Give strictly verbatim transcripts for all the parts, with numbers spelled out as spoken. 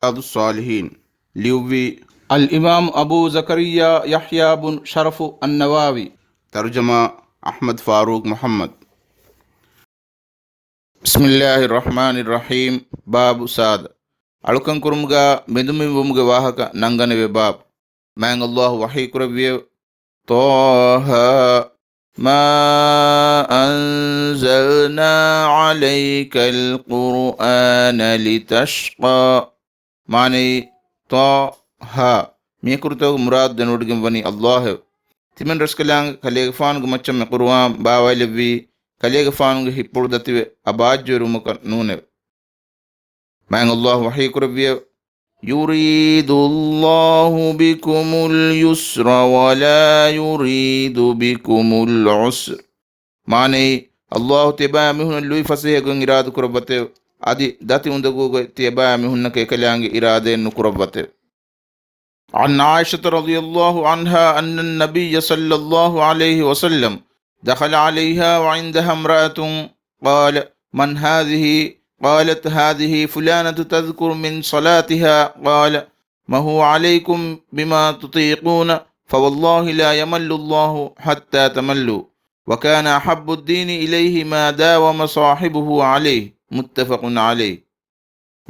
ރިޔާޟުއްޞާލިޙީން. ލިޔުއްވީ އަލްއިމާމު އަބޫ ޒަކަރިއްޔާ ޔަޙްޔާ ބުން ޝަރަފު އައްނަވަވީ. ތަރުޖަމާ އަޙްމަދު ފާރޫޤް މުޙައްމަދު. بسم الله الرحمن الرحيم. ބާބު ސާދަ. އަޅުކަން ކުރުމުގަ މެދުމިންވުމުގެ ވާހަކަ ނަންގަނެވޭ ބާބު. މާތް ﷲ ވަޙީ ކުރެއްވިއެވެ. طه ما أنزلنا عليك القرآن لتشقى. މާނައީ، ޠ، ހ، މި އަކުރުތަކުގެ މުރާދު ދެނެވޮޑިގެން ވަނީ ﷲ އެވެ. ތިމަން ރަސްކަލާނގެ ކަލޭގެފާނުގެ މައްޗަށް މި ޤުރުއާން ބާވައިލެއްވީ، ކަލޭގެފާނުގެ ހިތްޕުޅު ދަތިވެ އަބާއްޖަވެރިވުމަކަށް ނޫނެވެ. މާތް ﷲ ވަޙީ ކުރެއްވިއެވެ. يريد الله بكم اليسر ولا يريد بكم العسر. މާނައީ، ﷲ ތިޔަބައިމީހުންނަށް ލުއިފަސޭހަ ގޮތް އިރާދަ ކުރައްވަތެވެ. އަދި ދަތި އުނދަގޫގޮތް ތިޔަބައިމީހުންނަކަށް އެކަލާނގެ އިރާދައެއް ނުކުރައްވަތެވެ. عن عائشة رضي الله عنها أن النبي صلى الله عليه وسلم دخل عليها وعندها امرأة، قال: من هذه؟ قالت: هذه فلانة تذكر من صلاتها. قال: ما هو عليكم بما تطيقون، فوالله لا يمل الله حتى تملوا، وكان أحب الدين إليه ما داوم صاحبه عليه. متفق عليه.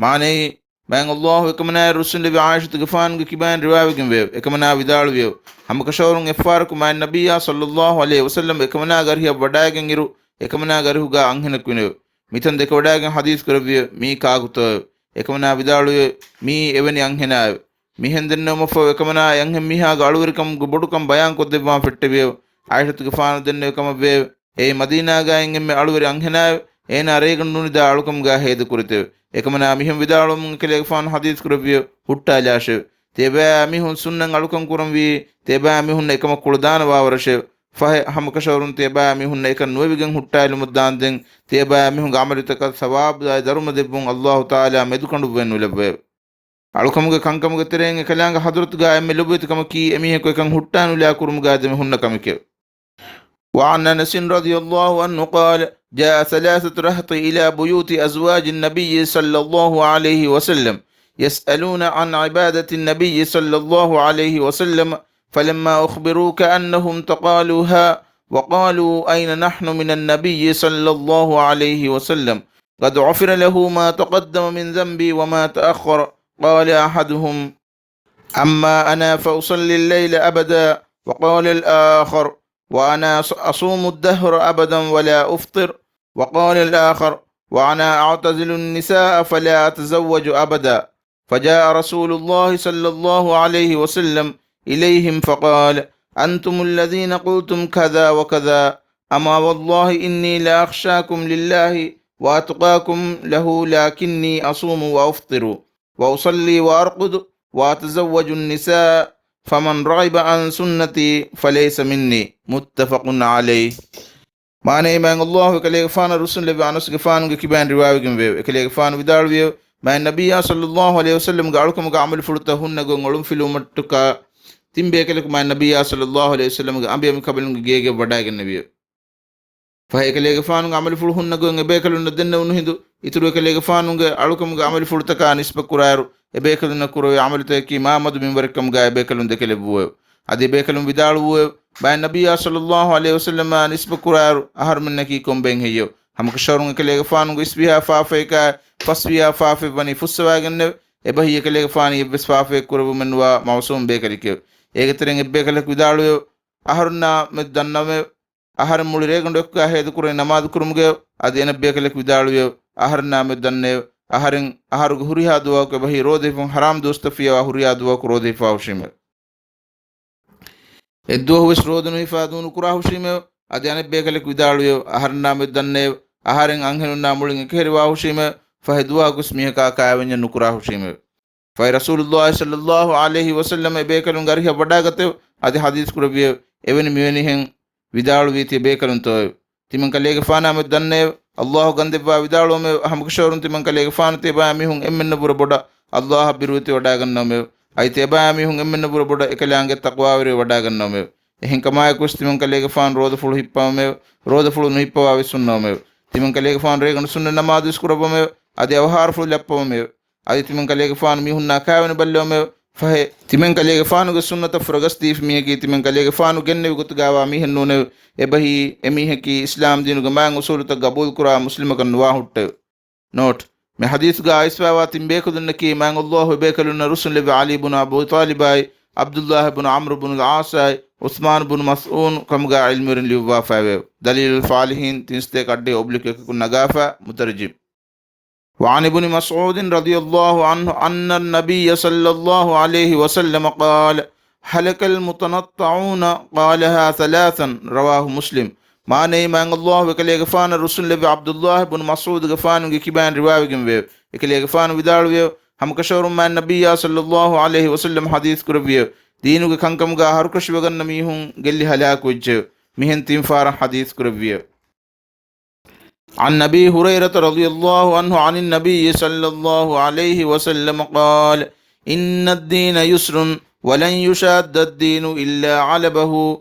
މާނައީ، މާތް ﷲ އެކަމަނާއަށް ރުއްސުންލެއްވި ޢާއިޝަތުގެފާނުގެ ކިބައިން ރިވާވެގެންވެއެވެ. އެކަމަނާ ވިދާޅުވިއެވެ. ހަމަކަށަވަރުން އެއްފަހަރަކު މާތް ނަބިއްޔާ ޞައްލައްލާހު ޢަލައިހި ވަސައްލަމް އެކަމަނާގެ އަރިހަށް ވަޑައިގެން އިރު، އެކަމަނާގެ އަރިހުގަ އަންހެނަކު އިނެވެ. މިތަން ދެކެވަޑައިގެން ޙަދީޘް ކުރެއްވިއެވެ. މީ ކާކުތޯއެވެ؟ އެކަމަނާ ވިދާޅުވިއެވެ. މީ އެވެނި އަންހެނާއެވެ. މިހެން ދެންނެވުމަށްފަހު އެކަމަނާ އެ އަންހެން މީހާގެ އަޅުވެރިކަމުގެ ބޮޑުކަން ބަޔާންކޮށްދެއްވާން ފެއްޓެވިއެވެ. ޢާއިޝަތުގެފާނު ދެންނެވި ކަމަށްވެއެވެ. އޭ މަދީނާގައި އެންމެ އަޅުވެރި އަންހެނާއެވެ. އޭނާ ރޭގަނޑު ނުނިދާ އަޅުކަމުގައި ހޭދަކުރެތެވެ. އެކަމަނާ މިހެން ވިދާޅުވުމުން އެކަލޭގެފާނު ޙަދީޘް ކުރެއްވިއެވެ. ހުއްޓާލާށެވެ. ތިޔަބައިމީހުން ސުންނަތް އަޅުކަން ކުރަންވީ، ތިޔަބައިމީހުންނަށް އެކަމަށް ކުޅަދާނަވާވަރަށެވެ. ފަހެ، ހަމަކަށަވަރުން ތިޔަބައިމީހުންނަށް އެކަން ނުވެވިގެން ހުއްޓާލުމަށް ދާންދެން، ތިޔަބައިމީހުންގެ ޢަމަލުތަކަށް ޘަވާބު ދާއި ދަރުމަ ދެއްވުން ﷲ ތަޢާލާ މެދުކަނޑުއްވައެއް ނުލައްވައެވެ. އަޅުކަމުގެ ކަންކަމުގެ ތެރެއިން އެކަލާނގެ ޙަޟްރަތުގައި އެންމެ ލޮބުވެތި ކަމަކީ، އެމީހަކު އެކަން ހުއްޓާނުލާ ކުރުމުގައި ދެމި ހުންނަ ކަމެކެވެ. وعن أنس رضي الله عنه قال: جاء ثلاثة رهط إلى بيوت أزواج النبي صلى الله عليه وسلم يسألون عن عبادة النبي صلى الله عليه وسلم، فلما أخبروا كأنهم تقالوها، وقالوا: أين نحن من النبي صلى الله عليه وسلم؟ قد غفر له ما تقدم من ذنبه وما تأخر. قال أحدهم: أما أنا فأصلي الليل أبدا. وقال الآخر: وأنا أص-، أصوم الدهر أبدا ولا أفطر. وقال الآخر: وأنا أعتزل النساء فلا أتزوج أبدا. فجاء رسول الله صلى الله عليه وسلم إليهم فقال: أنتم الذين قلتم كذا وكذا، أما والله إني لأخشاكم لله وأتقاكم له، لكني أصوم وأفطر وأصلي وأرقد وأتزوج النساء، فمن رغب عن سنتي فليس مني. متفق عليه. މާނައީ، މާތް ﷲ އެކަލޭގެފާނަށް ރުއްސުންލެއްވި އަނަސްގެފާނުގެ ކިބައިން ރިވާވެގެންވެއެވެ. އެކަލޭގެފާނު ވިދާޅުވިއެވެ. މާތް ނަބިއްޔާ ޞައްލައްލާހު ޢަލައިހި ވަސައްލަމްގެ އަޅުކަމުގެ ޢަމަލުފުޅުތައް ހުންނަ ގޮތް އޮޅުންފިލުވުމަށްޓަކާ ތިން ބޭކަލަކު މާތް ނަބިއްޔާ ޞައްލައްލާހު ޢަލައިހި ވަސައްލަމްގެ އަނބި އަނބިކަނބަލުންގެ ގޭގެ ވަޑައިގެންނެވިއެވެ. ފަހެ އެކަލޭގެފާނުގެ ޢަމަލުފުޅު ހުންނަ ގޮތް އެބޭކަލުންނަށް ދެންނެވުނު ހިނދު، އިތުރު އެކަލޭގެފާނުގެ އަޅުކަމުގެ ޢަމަލުފުޅުތަކާ ނިސްބަތްކުރާއިރު، އެބޭކަލުންނަށް ކުރެވޭ ޢަމަލުތަކަކީ މާ މަދު މިންވަރެއްކަމުގައި އެބޭކަލުން ދެކެލެއްވުއެވެ. އަދި އެބޭކަލުން ވިދާޅުވުއެވެ. މާތް ނަބިއްޔާ ޞައްލައްލާހު ޢަލައިހި ވަސައްލަމާ ނިސްބަތްކުރާއިރު، އަހަރުމެންނަކީ ކޮންބައެއް ހެއްޔެވެ؟ ހަމަކަށަވަރުން އެކަލޭގެފާނުގެ އިސްވީހާ ފާފަޔަކާ ފަސްވީހާ ފާފައެއް ވަނީ ފުއްސަވާގެންނެވެ. އެބަހީ އެކަލޭގެފާނީ އެއްވެސް ފާފައެއް ކުރެއްވުމެއްނުވާ މައުޞޫމް ބޭކަލެކެވެ. އޭގެ ތެރެއިން އެއްބޭކަލަކު ވިދާޅުވެއެވެ. އަހަރުންނާ މެދު ދަންނަމެވެ. އަހަރެން މުޅި ރޭގަނޑު އެކުގަ ހޭދަކުރަނީ ނަމާދު ކުރުމުގައެވެ. އަދި އަނެއްބޭކަލަކު ވިދާޅުވިއެވެ. އަހަރެންނާ މެދު ދަންނައެވެ. އަހަރެން އަހަރުގެ ހުރިހާ ދުވަހަކު އެބަހީ ރޯދަ ހިފުން ޙަރާމް ދުވަސްތައް ފިޔަވާ ހުރިހާ ދުވަހަކު ރޯދަ ހިފާ ހުށީމެވެ. އެއްދުވަހުވެސް ރޯދަ ނުހިފާ ދޫ ނުކުރާ ހުށީމެވެ. އަދި އަނެއްބޭކަލަކު ވިދާޅުވިއެވެ. އަހަރެންނާ މެދު ދަންނައެވެ. އަހަރެން އަންހެނުންނާ މުޅިން އެކަހެރިވާ ހުށީމެވެ. ފަހެ ދުވަހަކުވެސް މީހަކާ ކާވެންޏެއް ނުކުރާ ހުށީމެވެ. ފަހެ ރަސޫލުﷲ ޞައްލައްލާހު ޢަލައިހި ވަސައްލަމަ އެބޭކަލުންގެ އަރިހަށް ވަޑައިގަތެވެ. އަދި ޙަދީޘް ކުރެއްވިއެވެ. އެވެނި މިވެނިހެން ވިދާޅުވީ ތިޔަބޭކަލުންތޯއެވެ؟ ތިމަން ކަލޭގެފާނާ މެދު ދަންނައެވެ. ﷲ ގަންދެއްވާ ވިދާޅުވަމެވެ. ހަމަކަށަވަރުން ތިމަން ކަލޭގެފާނު ތިޔަބައިމީހުން އެންމެންނަށްވުރެ ބޮޑަށް ﷲއަށް ބިރުވެތިވަޑައިގަންނަވަމެވެ. އަދި ތިޔަބައިމީހުން އެންމެންނަށްވުރެ ބޮޑަށް އެކަލާނގެ ތަޤްވާވެރިވެ ވަޑައިގަންނަވަމެވެ. އެހެންކަމާއެކުވެސް ތިމަން ކަލޭގެފާނު ރޯދަފުޅު ހިއްޕަވަމެވެ. ރޯދަފުޅު ނުހިއްޕަވާވެސް ހުންނަވަމެވެ. ތިމަން ކަލޭގެފާނު ރޭގަނޑު ސުންނަތް ނަމާދުވެސް ކުރައްވަމެވެ. އަދި އަވަހާރަފުޅު ލައްޕަވަމެވެ. އަދި ތިމަން ކަލޭގެފާނު މީހުންނާ ކާވެނި ބައްލަވަމެވެ. ފަހެ، ތިމަން ކަލޭގެފާނުގެ ސުންނަތަށް ފުރަގަސްދީފި މީހަކީ ތިމަން ކަލޭގެފާނު ގެންނެވި ގޮތުގާވާ މީހެއް ނޫނެވެ. އެބަހީ، އެމީހަކީ އިސްލާމް ދީނުގެ މާތް އުސޫލުތައް ގަބޫލުކުރާ މުސްލިމަކަށް ނުވާ ހުއްޓެވެ. ނޯޓް، މި ޙަދީޘުގާ އައިސްފާވާ ތިން ބޭކަލުންނަކީ މާތް ﷲ އެބޭކަލުންނަށް ރުއްސުން ލެއްވި ޢަލީ ބުނު އަބޫ ޠާލިބާއި، ޢަބްދުﷲ ބުނު ޢަމްރު ބުނުލް ޢާޞާއި، ޢުޘްމާނު ބުނު މަޒްޢޫނު ކަމުގާ ޢިލްމުވެރިން ލިޔުއްވާފައެވެ. ދަލީލުލް ފާލިޙީން ތިން ސަތޭކަ އަށްޑިހަ އޮބްލިކް އެކަކުން ނަގާފަ މުތަރްޖިމް. وعن ابن مسعود رضي الله عنه أن النبي صلى الله عليه وسلم قال: هلك المتنطعون، قالها ثلاثا، رواه مسلم. މާނައީ، މާތް ﷲ އެކަލޭގެފާނަށް ރުއްސުން ލެއްވި ޢަބްދުﷲ ބުނު މަސްޢޫދުގެފާނުގެ ކިބައިން ރިވާވެގެން ވެއެވެ. އެކަލޭގެފާނު ވިދާޅުވިއެވެ. ހަމަކަށަވަރުން މާތް ނަބިއްޔާ ޞައްލަﷲ ޢަލައިހި ވަސައްލަމަ ޙަދީޘް ކުރެއްވިއެވެ. ދީނުގެ ކަންކަމުގާ ހަރުކަށިވެގަންނަ މީހުން ގެއްލި ހަލާކުވެއްޖެއެވެ. މިހެން ތިން ފަހަރަށް ޙަދީޘް ކުރެއްވިއެވެ. عن أبي هريرة رضي الله عنه عن النبي صلى الله عليه وسلم قال: إن الدين يسر ولن يشاد الدين إلا غلبه،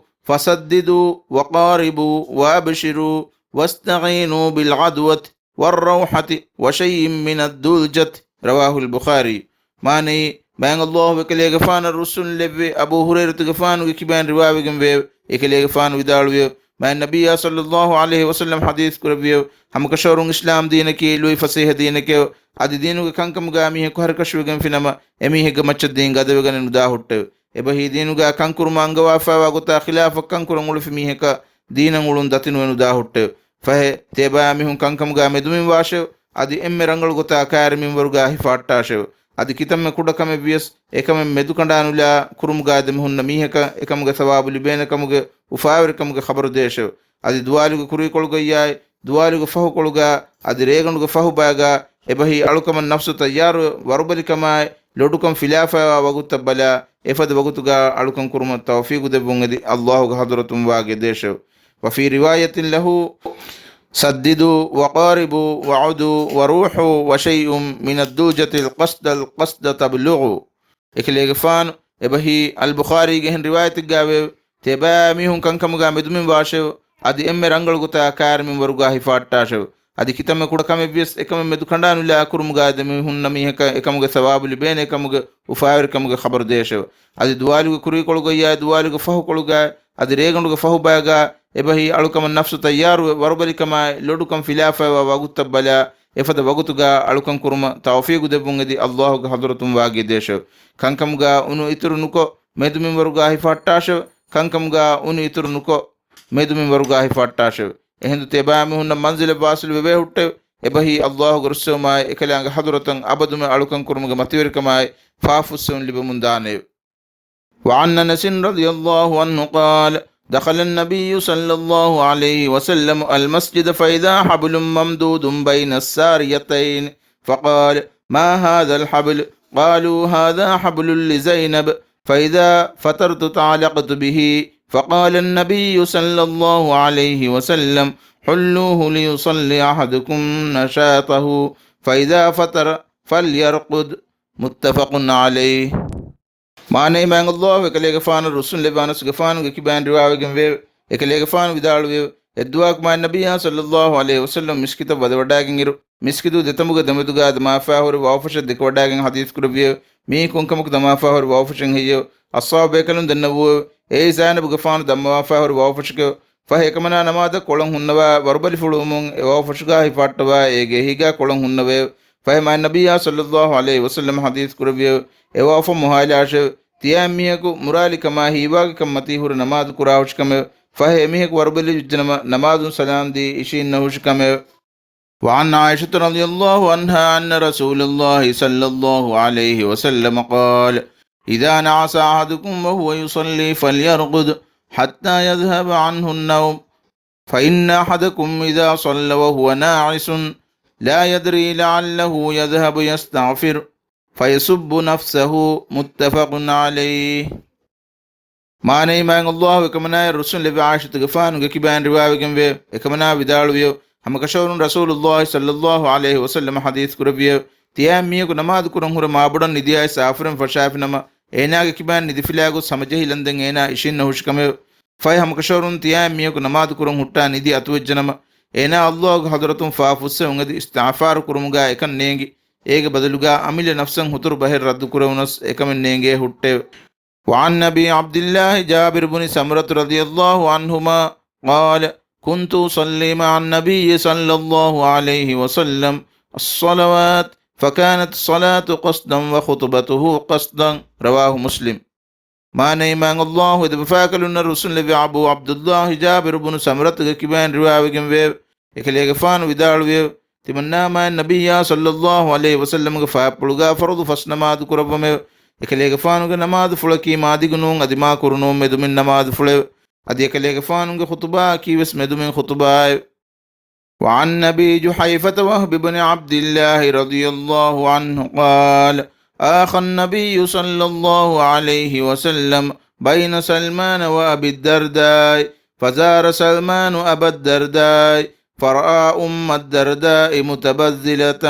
فسددوا وقاربوا وأبشروا واستعينوا بالغدوة والروحة وشيء من الدلجة، رواه البخاري. މާނައީ، މާތް ﷲ އެކަލޭގެފާނަށް ރުއްސުން ލެއްވި އަބޫ ހުރައިރަތުގެފާނުގެ ކިބައިން ރިވާވެގެން ވެއެވެ. އެކަލޭގެފާނު ވިދާޅުވިއެވެ. މާތް ނަބިއްޔާ ޞައްލަﷲ ޢަލައިހި ވަސައްލަމަ ޙަދީޘް ކުރެއްވިއެވެ. ހަމަކަށަވަރުން އިސްލާމް ދީނަކީ ލުއި ފަސޭހަ ދީނެކެވެ. އަދި ދީނުގެ ކަންކަމުގާ މީހަކު ހަރުކަށިވެގެންފިނަމަ، އެމީހެއްގެ މައްޗަށް ދީން ގަދަވެގަނެ ނުދާ ހުއްޓެވެ. އެބަހީ ދީނުގާ ކަންކުރުމަށް އަންގަވާފައިވާ ގޮތާ ޚިލާފަށް ކަންކުރަން އުޅުއްފި މީހަކަށް ދީނަށް އުޅުން ދަތިނުވެ ނުދާ ހުއްޓެވެ. ފަހެ، ތިޔަބައިމީހުން ކަންކަމުގާ މެދުމިން ވާށެވެ. އަދި އެންމެ ރަނގަޅު ގޮތާ ކައިރި މިންވަރުގާ ހިފަހައްޓާށެވެ. އަދި ކިތަންމެ ކުޑަ ކަމެއް ވިޔަސް، އެކަމެއް މެދުކަނޑާނުލާ ކުރުމުގާ ދެމިހުންނަ މީހަކަށް އެކަމުގެ ސަވާބު ލިބޭނެ ކަމުގެ އުފާވެރިކަމުގެ ޚަބަރު ދޭށެވެ. އަދި ދުވާލުގެ ކުރީކޮޅުގައްޔާއި، ދުވާލުގެ ފަހުކޮޅުގާ، އަދި ރޭގަނޑުގެ ފަހުބަޔަގާ، އެބަހީ އަޅުކަމަށް ނަފްސު ތައްޔާރުވެ، ވަރުބަލިކަމާއި، ލޮޑުކަން ފިލާފައިވާ ވަގުތަށް ބަލާ، އެފަދަ ވަގުތުގާ އަޅުކަން ކުރުމަށް ތައުފީގު ދެއްވުން އެދި، ﷲގެ ޙަޟްރަތުން ވާގި ދޭށެވެ. وفي رواية له: سددوا وقاربوا وعدوا وروحوا وشيء من الدلجة القصد القصد تبلغوا. އެކަލޭގެފާނު އެބަހީ އަލްބުޚާރީގެ އެހެން ރިވާޔަތެއްގާވެއެވެ. ތިޔަބައިމީހުން ކަންކަމުގާ މެދުމިން ވާށެވެ. އަދި އެންމެ ރަނގަޅު ގޮތާ ކައިރި މިންވަރުގާ ހިފަހައްޓާށެވެ. އަދި ކިތަންމެ ކުޑަ ކަމެއް ވިޔަސް، އެކަމެއް މެދު ކަނޑާނުލާ ކުރުމުގާ ދެމިހުންނަ މީހަކަށް އެކަމުގެ ސަވާބު ލިބޭނެ ކަމުގެ އުފާވެރިކަމުގެ ޚަބަރު ދޭށެވެ. އަދި ދުވާލުގެ ކުރީކޮޅުގައްޔާ، ދުވާލުގެ ފަހުކޮޅުގާ، އަދި ރޭގަނޑުގެ ފަހުބަޔަގާ، އެބަހީ އަޅުކަމަށް ނަފްސު ތައްޔާރުވެ، ވަރުބަލިކަމާއި، ލޮޑުކަން ފިލާފައިވާ ވަގުތަށް ބަލާ، އެފަދަ ވަގުތުގާ އަޅުކަން ކުރުމަށް ތައުފީގު ދެއްވުން އެދި، ﷲގެ ޙަޟްރަތުން ވާގި ދޭށެވެ. ކަންކަމުގާ އުނު އިތުރު ނުކޮށް، މެދުމިންވަރުގާ ހިފަހައްޓާށެވެ. ކަންކަމުގާ އުނު އިތުރު ނުކޮށް، މެދުމިންވަރުގާ ހިފަހައްޓާށެވެ. އެހިނދު ތިޔަބައިމީހުންނަށް މަންޒިލަށް ވާސިލު ވެވޭ ހުއްޓެވެ. އެބަހީ ﷲގެ ރުއްސެވުމާއި، އެކަލާނގެ ޙަޟްރަތަށް އަބަދުމެ އަޅުކަން ކުރުމުގެ މަތިވެރިކަމާއި، ފާފުއްސެވުން ލިބެމުން ދާނެއެވެ. وعن أنس رضي الله عنه قال: دخل النبي صلى الله عليه وسلم المسجد فإذا حبل ممدود بين الساريتين، فقال: ما هذا الحبل؟ قالوا: هذا حبل لزينب، فإذا فترت تعلقت به، فقال النبي صلى الله عليه وسلم: حلوه ليصلي أحدكم نشاطه، فإذا فتر فليرقد، متفق عليه. މާނައީ، މާތް ﷲ އެކަލޭގެފާނަށް ރުއްސުން ލެއްވި އަނަސްގެފާނުގެ ކިބައިން ރިވާވެގެން ވެއެވެ. އެކަލޭގެފާނު ވިދާޅުވިއެވެ. އެއްދުވަހަކު މާތް ނަބިއްޔާ ޞައްލަﷲ ޢަލައިހި ވަސައްލަމަ މިސްކިތަށް ވަދެވަޑައިގެންއިރު، މިސްކިތުގެ ދެތަނބުގެ ދެމެދުގާ ދަމާފާހުރި ވައުފަށެއް ދެކެވަޑައިގެން ޙަދީޘް ކުރެއްވިއެވެ. މިއީ ކޮންކަމަކު ދަމާފާހުރި ވައުފަށެއް ހެއްޔެވެ؟ އަޞްޙާބު ބޭކަލުން ދެންނެވުއެވެ. އެއީ ޒައިނަބުގެފާނު ދަމާފާހުރި ވައުފަށެކެވެ. ފަހެ އެކަމަނާ ނަމާދަށް ކޮޅަށް ހުންނަވާ، ވަރުބަލިފުޅުވުމުން އެ ވައުފަށުގާ ހިފަހައްޓަވާ، އޭގެ އެހީގާ ކޮޅަށް ހުންނަވައެވެ. ފަހެ މާތް ނަބިއްޔާ ޞައްލަﷲ ޢަލައިހި ވަސައްލަމަ ޙަދީޘް ކުރެއްވިއެވެ. އެ ވައުފަށް މޮހާލާށެވެ. ތިޔައިން މީހަކު މުރާލިކަމާ ހީވާގިކަން މަތީ ހުރެ ނަމާދު ކުރާހުށިކަމެވެ. ފަހެ އެމީހަކު ވަރުބަލި ވެއްޖެނަމަ، ނަމާދުން ސަލާމްދީ އިށީންނަހުށިކަމެވެ. وعن عائشة رضي الله عنها أن رسول الله صلى الله عليه وسلم قال: إذا نعس أحدكم وهو يصلي فليرقد حتى يذهب عنه النوم، فإن أحدكم إذا صلى وهو ناعس لا يدري لعله يذهب يستغفر فيسب نفسه، متفق عليه. މާނައީ، މާތް ﷲ އެކަމަނާއަށް ރުއްސުން ލެއްވި ޢާއިޝަތުގެފާނުގެ ކިބައިން ރިވާވެގެންވެއެވެ. އެކަމަނާ ވިދާޅުވިއެވެ. ހަމަކަށަވަރުން ރަސޫލުﷲ ޞައްލަﷲ ޢަލައިހި ވަސައްލަމަ ޙަދީޘް ކުރެއްވިއެވެ. ތިޔައިން މީހަކު ނަމާދު ކުރަން ހުރެ މާބޮޑަށް ނިދިއައިސް އާފުރެން ފަށާފިނަމަ، އޭނާގެ ކިބައިން ނިދިފިލާގޮސް ހަމަޖެހިލަންދެން އޭނާ އިށީންނަހުށިކަމެވެ. ފަހެ ހަމަކަށަވަރުން ތިޔައިން މީހަކު ނަމާދު ކުރަން ހުއްޓާ ނިދި އަތުވެއްޖެނަމަ، އޭނާ ﷲގެ ޙަޟްރަތުން ފާފުއްސެވުން އެދި އިސްތިޣްފާރު ކުރުމުގާ އެކަން ނޭނގި، އޭގެ ބަދަލުގަ އަމިއްލަ ނަފްސަށް ހުތުރު ބަހެއް ރައްދު ކުރެވުނަސް އެކަމެއް ނޭނގޭ ހުއްޓެވެ. وعن أبي عبد الله جابر بن سمرة رضي الله عنهما قال: كنت أصلي مع النبي صلى الله عليه وسلم الصلوات، فكانت الصلاة قصدا وخطبته قصدا. رواه مسلم. މާނައީ، މާތް ﷲ އެދެބަފާކަލުންނަށް ރުއްސުންލެއްވި އަބޫ ޢަބްދުﷲ ޖާބިރު ބުނު ސަމުރަތުގެ ކިބައިން ރިވާވެގެންވެއެވެ. އެކަލޭގެފާނު ވިދާޅުވިއެވެ. ތިމަންނާމާއިން ނަބިއްޔާ ޞައްލައްލާހު ޢަލައިހި ވަސައްލަމްގެ ފާތްޕުޅުގާ ފަރުޟު ފަސް ނަމާދު ކުރައްވަމެވެ. އެކަލޭގެފާނުގެ ނަމާދުފުޅަކީ މާދިގު ނޫން އަދި މާކުރު ނޫން މެދުމިން ނަމާދުފުޅެވެ. އަދި އެކަލޭގެފާނުގެ ޚުޠުބާއަކީވެސް މެދުމިން ޚުޠުބާއެވެ. وعن أبي جحيفة وهب بن عبد الله رضي الله عنه قال: آخى النبي صلى الله عليه وسلم بين سلمان وأبي الدرداء، فزار سلمان أبا الدرداء، فرأى أم الدرداء متبذلة،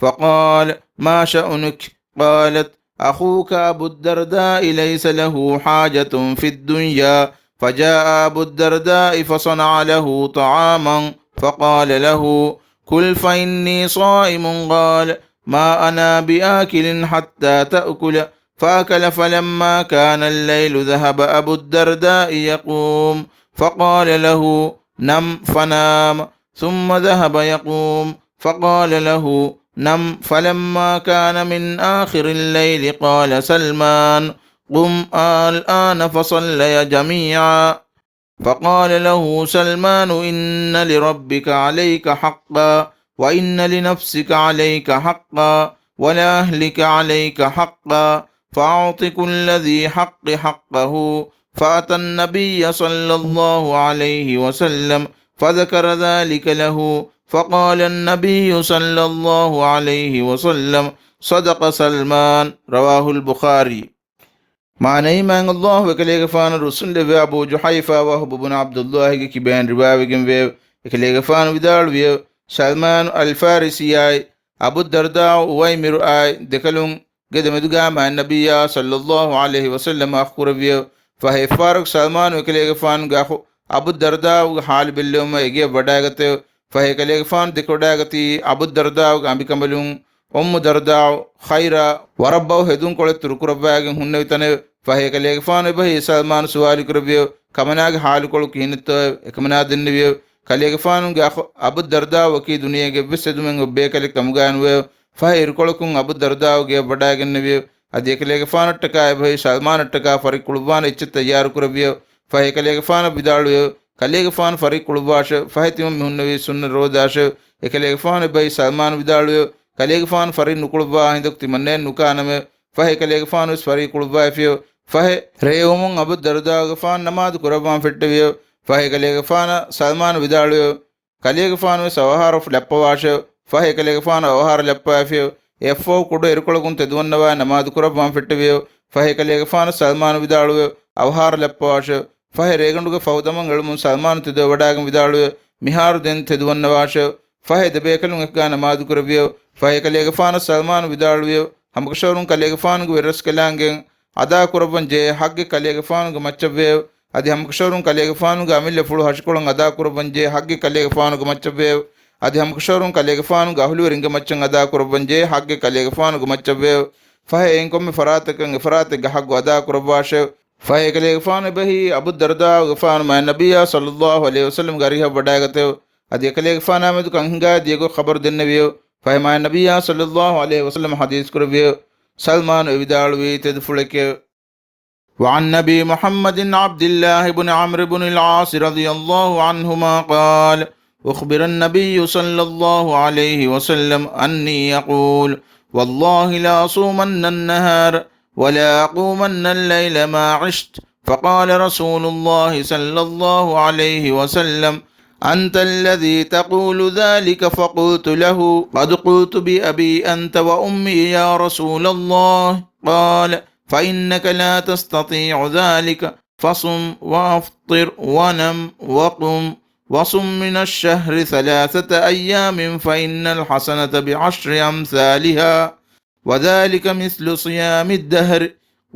فقال: ما شأنك؟ قالت: أخوك أبو الدرداء ليس له حاجة في الدنيا، فجاء أبو الدرداء فصنع له طعاما، فقال له: كل فإني صائم. قال: ما أنا بآكل حتى تأكل. فأكل، فلما كان الليل ذهب أبو الدرداء يقوم، فقال له: نم. فنام، ثم ذهب يقوم، فقال له: نم. فلما كان من آخر الليل قال سلمان: قم الآن فصليا جميعا. فقال له سلمان: إن لربك عليك حقا، وإن لنفسك عليك حقا، ولأهلك عليك حقا، فأعط كل ذي حق حقه. فأتى النبي صلى الله عليه وسلم فذكر ذلك له، فقال النبي صلى الله عليه وسلم: صدق سلمان. رواه البخاري. މާނައީ، މާތް ﷲ އެކަލޭގެފާނަށް ރުއްސުންލެއްވި އަބޫ ޖުޙައިފާ ވަހުބު ބުނު ޢަބްދުﷲގެ ކިބައިން ރިވާވެގެންވެއެވެ. އެކަލޭގެފާނު ވިދާޅުވިއެވެ. ސަލްމާނު އަލް ފާރިސީއާއި އަބު ދަރްދާ އުވައިމިރުއާއި ދެކަލުން ގެ ދެމެދުގާ މާތް ނަބިއްޔާ ޞައްލައްލާހު ޢަލައިހި ވަސައްލަމަ އަޚު ކުރެއްވިއެވެ. ފަހެ އެއްފަހަރަކު ސަލްމާނު އެކަލޭގެފާނުގެ އަޚު އަބު ދަރްދާއުގެ ޙާލު ބެއްލެވުމަށް އެގެއަށް ވަޑައިގަތެވެ. ފަހެ އެކަލޭގެފާނު ދެކެވަޑައިގަތީ އަބު ދަރްދާއުގެ އަނބިކަނބަލުން އުއްމު ދަރްދާއު ޚައިރާ ވަރަށް ބަހު ހެދުންކޮޅެއް ތުރުކުރައްވާގެން ހުންނެވި ތަނެވެ. ފަހެ އެކަލޭގެފާނު އެބަހީ ސަލްމާނު ސުވާލު ކުރެއްވިއެވެ. ކަމަނާގެ ޙާލުކޮޅު ކިހިނެއްތޯއެވެ؟ އެކަމަނާ ދެންނެވިއެވެ. ކަލޭގެފާނުގެ އަޚު އަބު ދަރްދާއު ވަކީ ދުނިޔޭގެ އެއްވެސް އެދުމެއް އޮތް ބޭކަލެއް ކަމުގައިނުވެއެވެ. ފަހެ އިރުކޮޅަކުން އަބު ދަރްދާއު ގެއަށް ވަޑައިގެންނެވިއެވެ. އަދި އެކަލޭގެފާނަށްޓަކާ އެބަހީ ސަލްމާނަށްޓަކާ ފަރިއްކުޅުއްވާނެ އެއްޗެއް ތައްޔާރު ކުރެއްވިއެވެ. ފަހެ އެކަލޭގެފާނަށް ވިދާޅުވިއެވެ. ކަލޭގެފާނު ފަރިއްކުޅުއްވާށެވެ. ފަހެ ތިމަން މި ހުންނެވީ ސުންނަ ރޯދާށެވެ. އެކަލޭގެފާނު އެބަހީ ސަލްމާނު ވިދާޅުވިއެވެ. ކަލޭގެފާނު ފަރިއް ނުކުޅުއްވާ ހިނދަކު ތިމަންނައެއް ނުކާނަމެވެ. ފަހެ އެކަލޭގެފާނު ވެސް ފަރިއް ކުޅުއްވައިފިއެވެ. ފަހެ ރޭވުމުން އަބު ދަރްދާގެފާނު ނަމާދު ކުރައްވާން ފެއްޓެވިއެވެ. ފަހެ އެކަލޭގެފާނަށް ސަލްމާނު ވިދާޅުވިއެވެ. ކަލޭގެފާނު ވެސް އަވަހާރަ ލައްޕަވާށެވެ. ފަހެ އެކަލޭގެފާނު އަވަހާރަ ލައްޕަވައިފިއެވެ. އެއަށްފަހު ކުޑަ އިރުކޮޅަކުން ތެދުވަންނަވާ ނަމާދު ކުރައްވާން ފެއްޓެވިއެވެ. ފަހެ އެކަލޭގެފާނަށް ސަލްމާނު ވިދާޅުވިއެވެ. އަވަހާރަ ލައްޕަވާށެވެ. ފަހެ ރޭގަނޑުގެ ފަހު ދަމަން އެޅުމުން ސަލްމާނު ތެދުވެވަޑައިގެން ވިދާޅުވިއެވެ. މިހާރު ދެން ތެދުވަންނަވާށެވެ. ފަހެ ދެބޭކަލުން އެކުގާ ނަމާދު ކުރެއްވިއެވެ. ފަހެ އެކަލޭގެފާނަށް ސަލްމާނު ވިދާޅުވިއެވެ. ހަމަކަށަވަރުން ކަލޭގެފާނުގެ ވެރިރަސްކަލާނގެ އަދާކުރައްވަން ޖެހޭ ޙައްޤެއް ކަލޭގެފާނުގެ މައްޗަށްވެއެވެ. އަދި ހަމަކަށަވަރުން ކަލޭގެފާނުގެ އަމިއްލަ ފުޅު ހަށިކޮޅުން އަދާކުރައްވަން ޖެހޭ ޙައްޤެއް ކަލޭގެފާނުގެ މައްޗަށްވެއެވެ. އަދި ހަމަކަށަވަރުން ކަލޭގެފާނުގެ އަހުލުވެރިންގެ މައްޗަށް އަދާކުރައްވަން ޖެހޭ ޙައްޤެއް ކަލޭގެފާނުގެ މައްޗަށްވެއެވެ. ފަހެ އެއިން ކޮންމެ ފަރާތަކަށް އެފަރާތެއްގެ ޙައްޤު އަދާކުރައްވާށެވެ. ފަހެ އެކަލޭގެފާނު އެބަހީ އަބު ދަރްދާގެފާނު މާތް ނަބިއްޔާ ޞައްލައްލާހު ޢަލައިހި ވަސައްލަމްގެ އަރިހަށް ވަޑައިގަތެވެ. އަދި އެކަލޭގެފާނާ މެދު ކަން ހިނގާ ދިޔަގޮތް ޚަބަރު ދެންނެވިއެވެ. ފަހެ މާތް ނަބިއްޔާ ޞައްލައްލާހު ޢަލައިހި ވަސައްލަމަ ޙަދީޘް ކުރެއްވިއެވެ. ސަލްމާނު އެ ވިދާޅުވީ ތެދުފުޅެކެވެ. وعن أبي محمد عبد الله بن عمرو بن العاص رضي الله عنهما قال: أخبر النبي صلى الله عليه وسلم أني يقول: والله لأصومن النهار ولا أقومن الليل ما عشت. فقال رسول الله صلى الله عليه وسلم: أنت الذي تقول ذلك. فقلت له: قد قلت بأبي أنت وأمي يا رسول الله. قال: فإنك لا تستطيع ذلك، فصم وأفطر ونم وقم، وصم من الشهر ثلاثة أيام فإن الحسنة بعشر أمثالها، وذلك مثل صيام الدهر.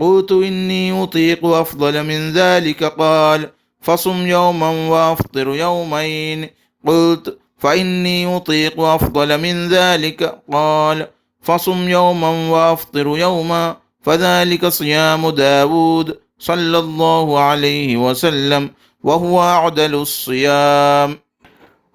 قلت: إني أطيق أفضل من ذلك. قال: فصم يوما وأفطر يومين. قلت: فإني أطيق أفضل من ذلك. قال: فصم يوما وأفطر يوما، فذلك صيام داود صلى الله عليه وسلم، وهو أعدل الصيام.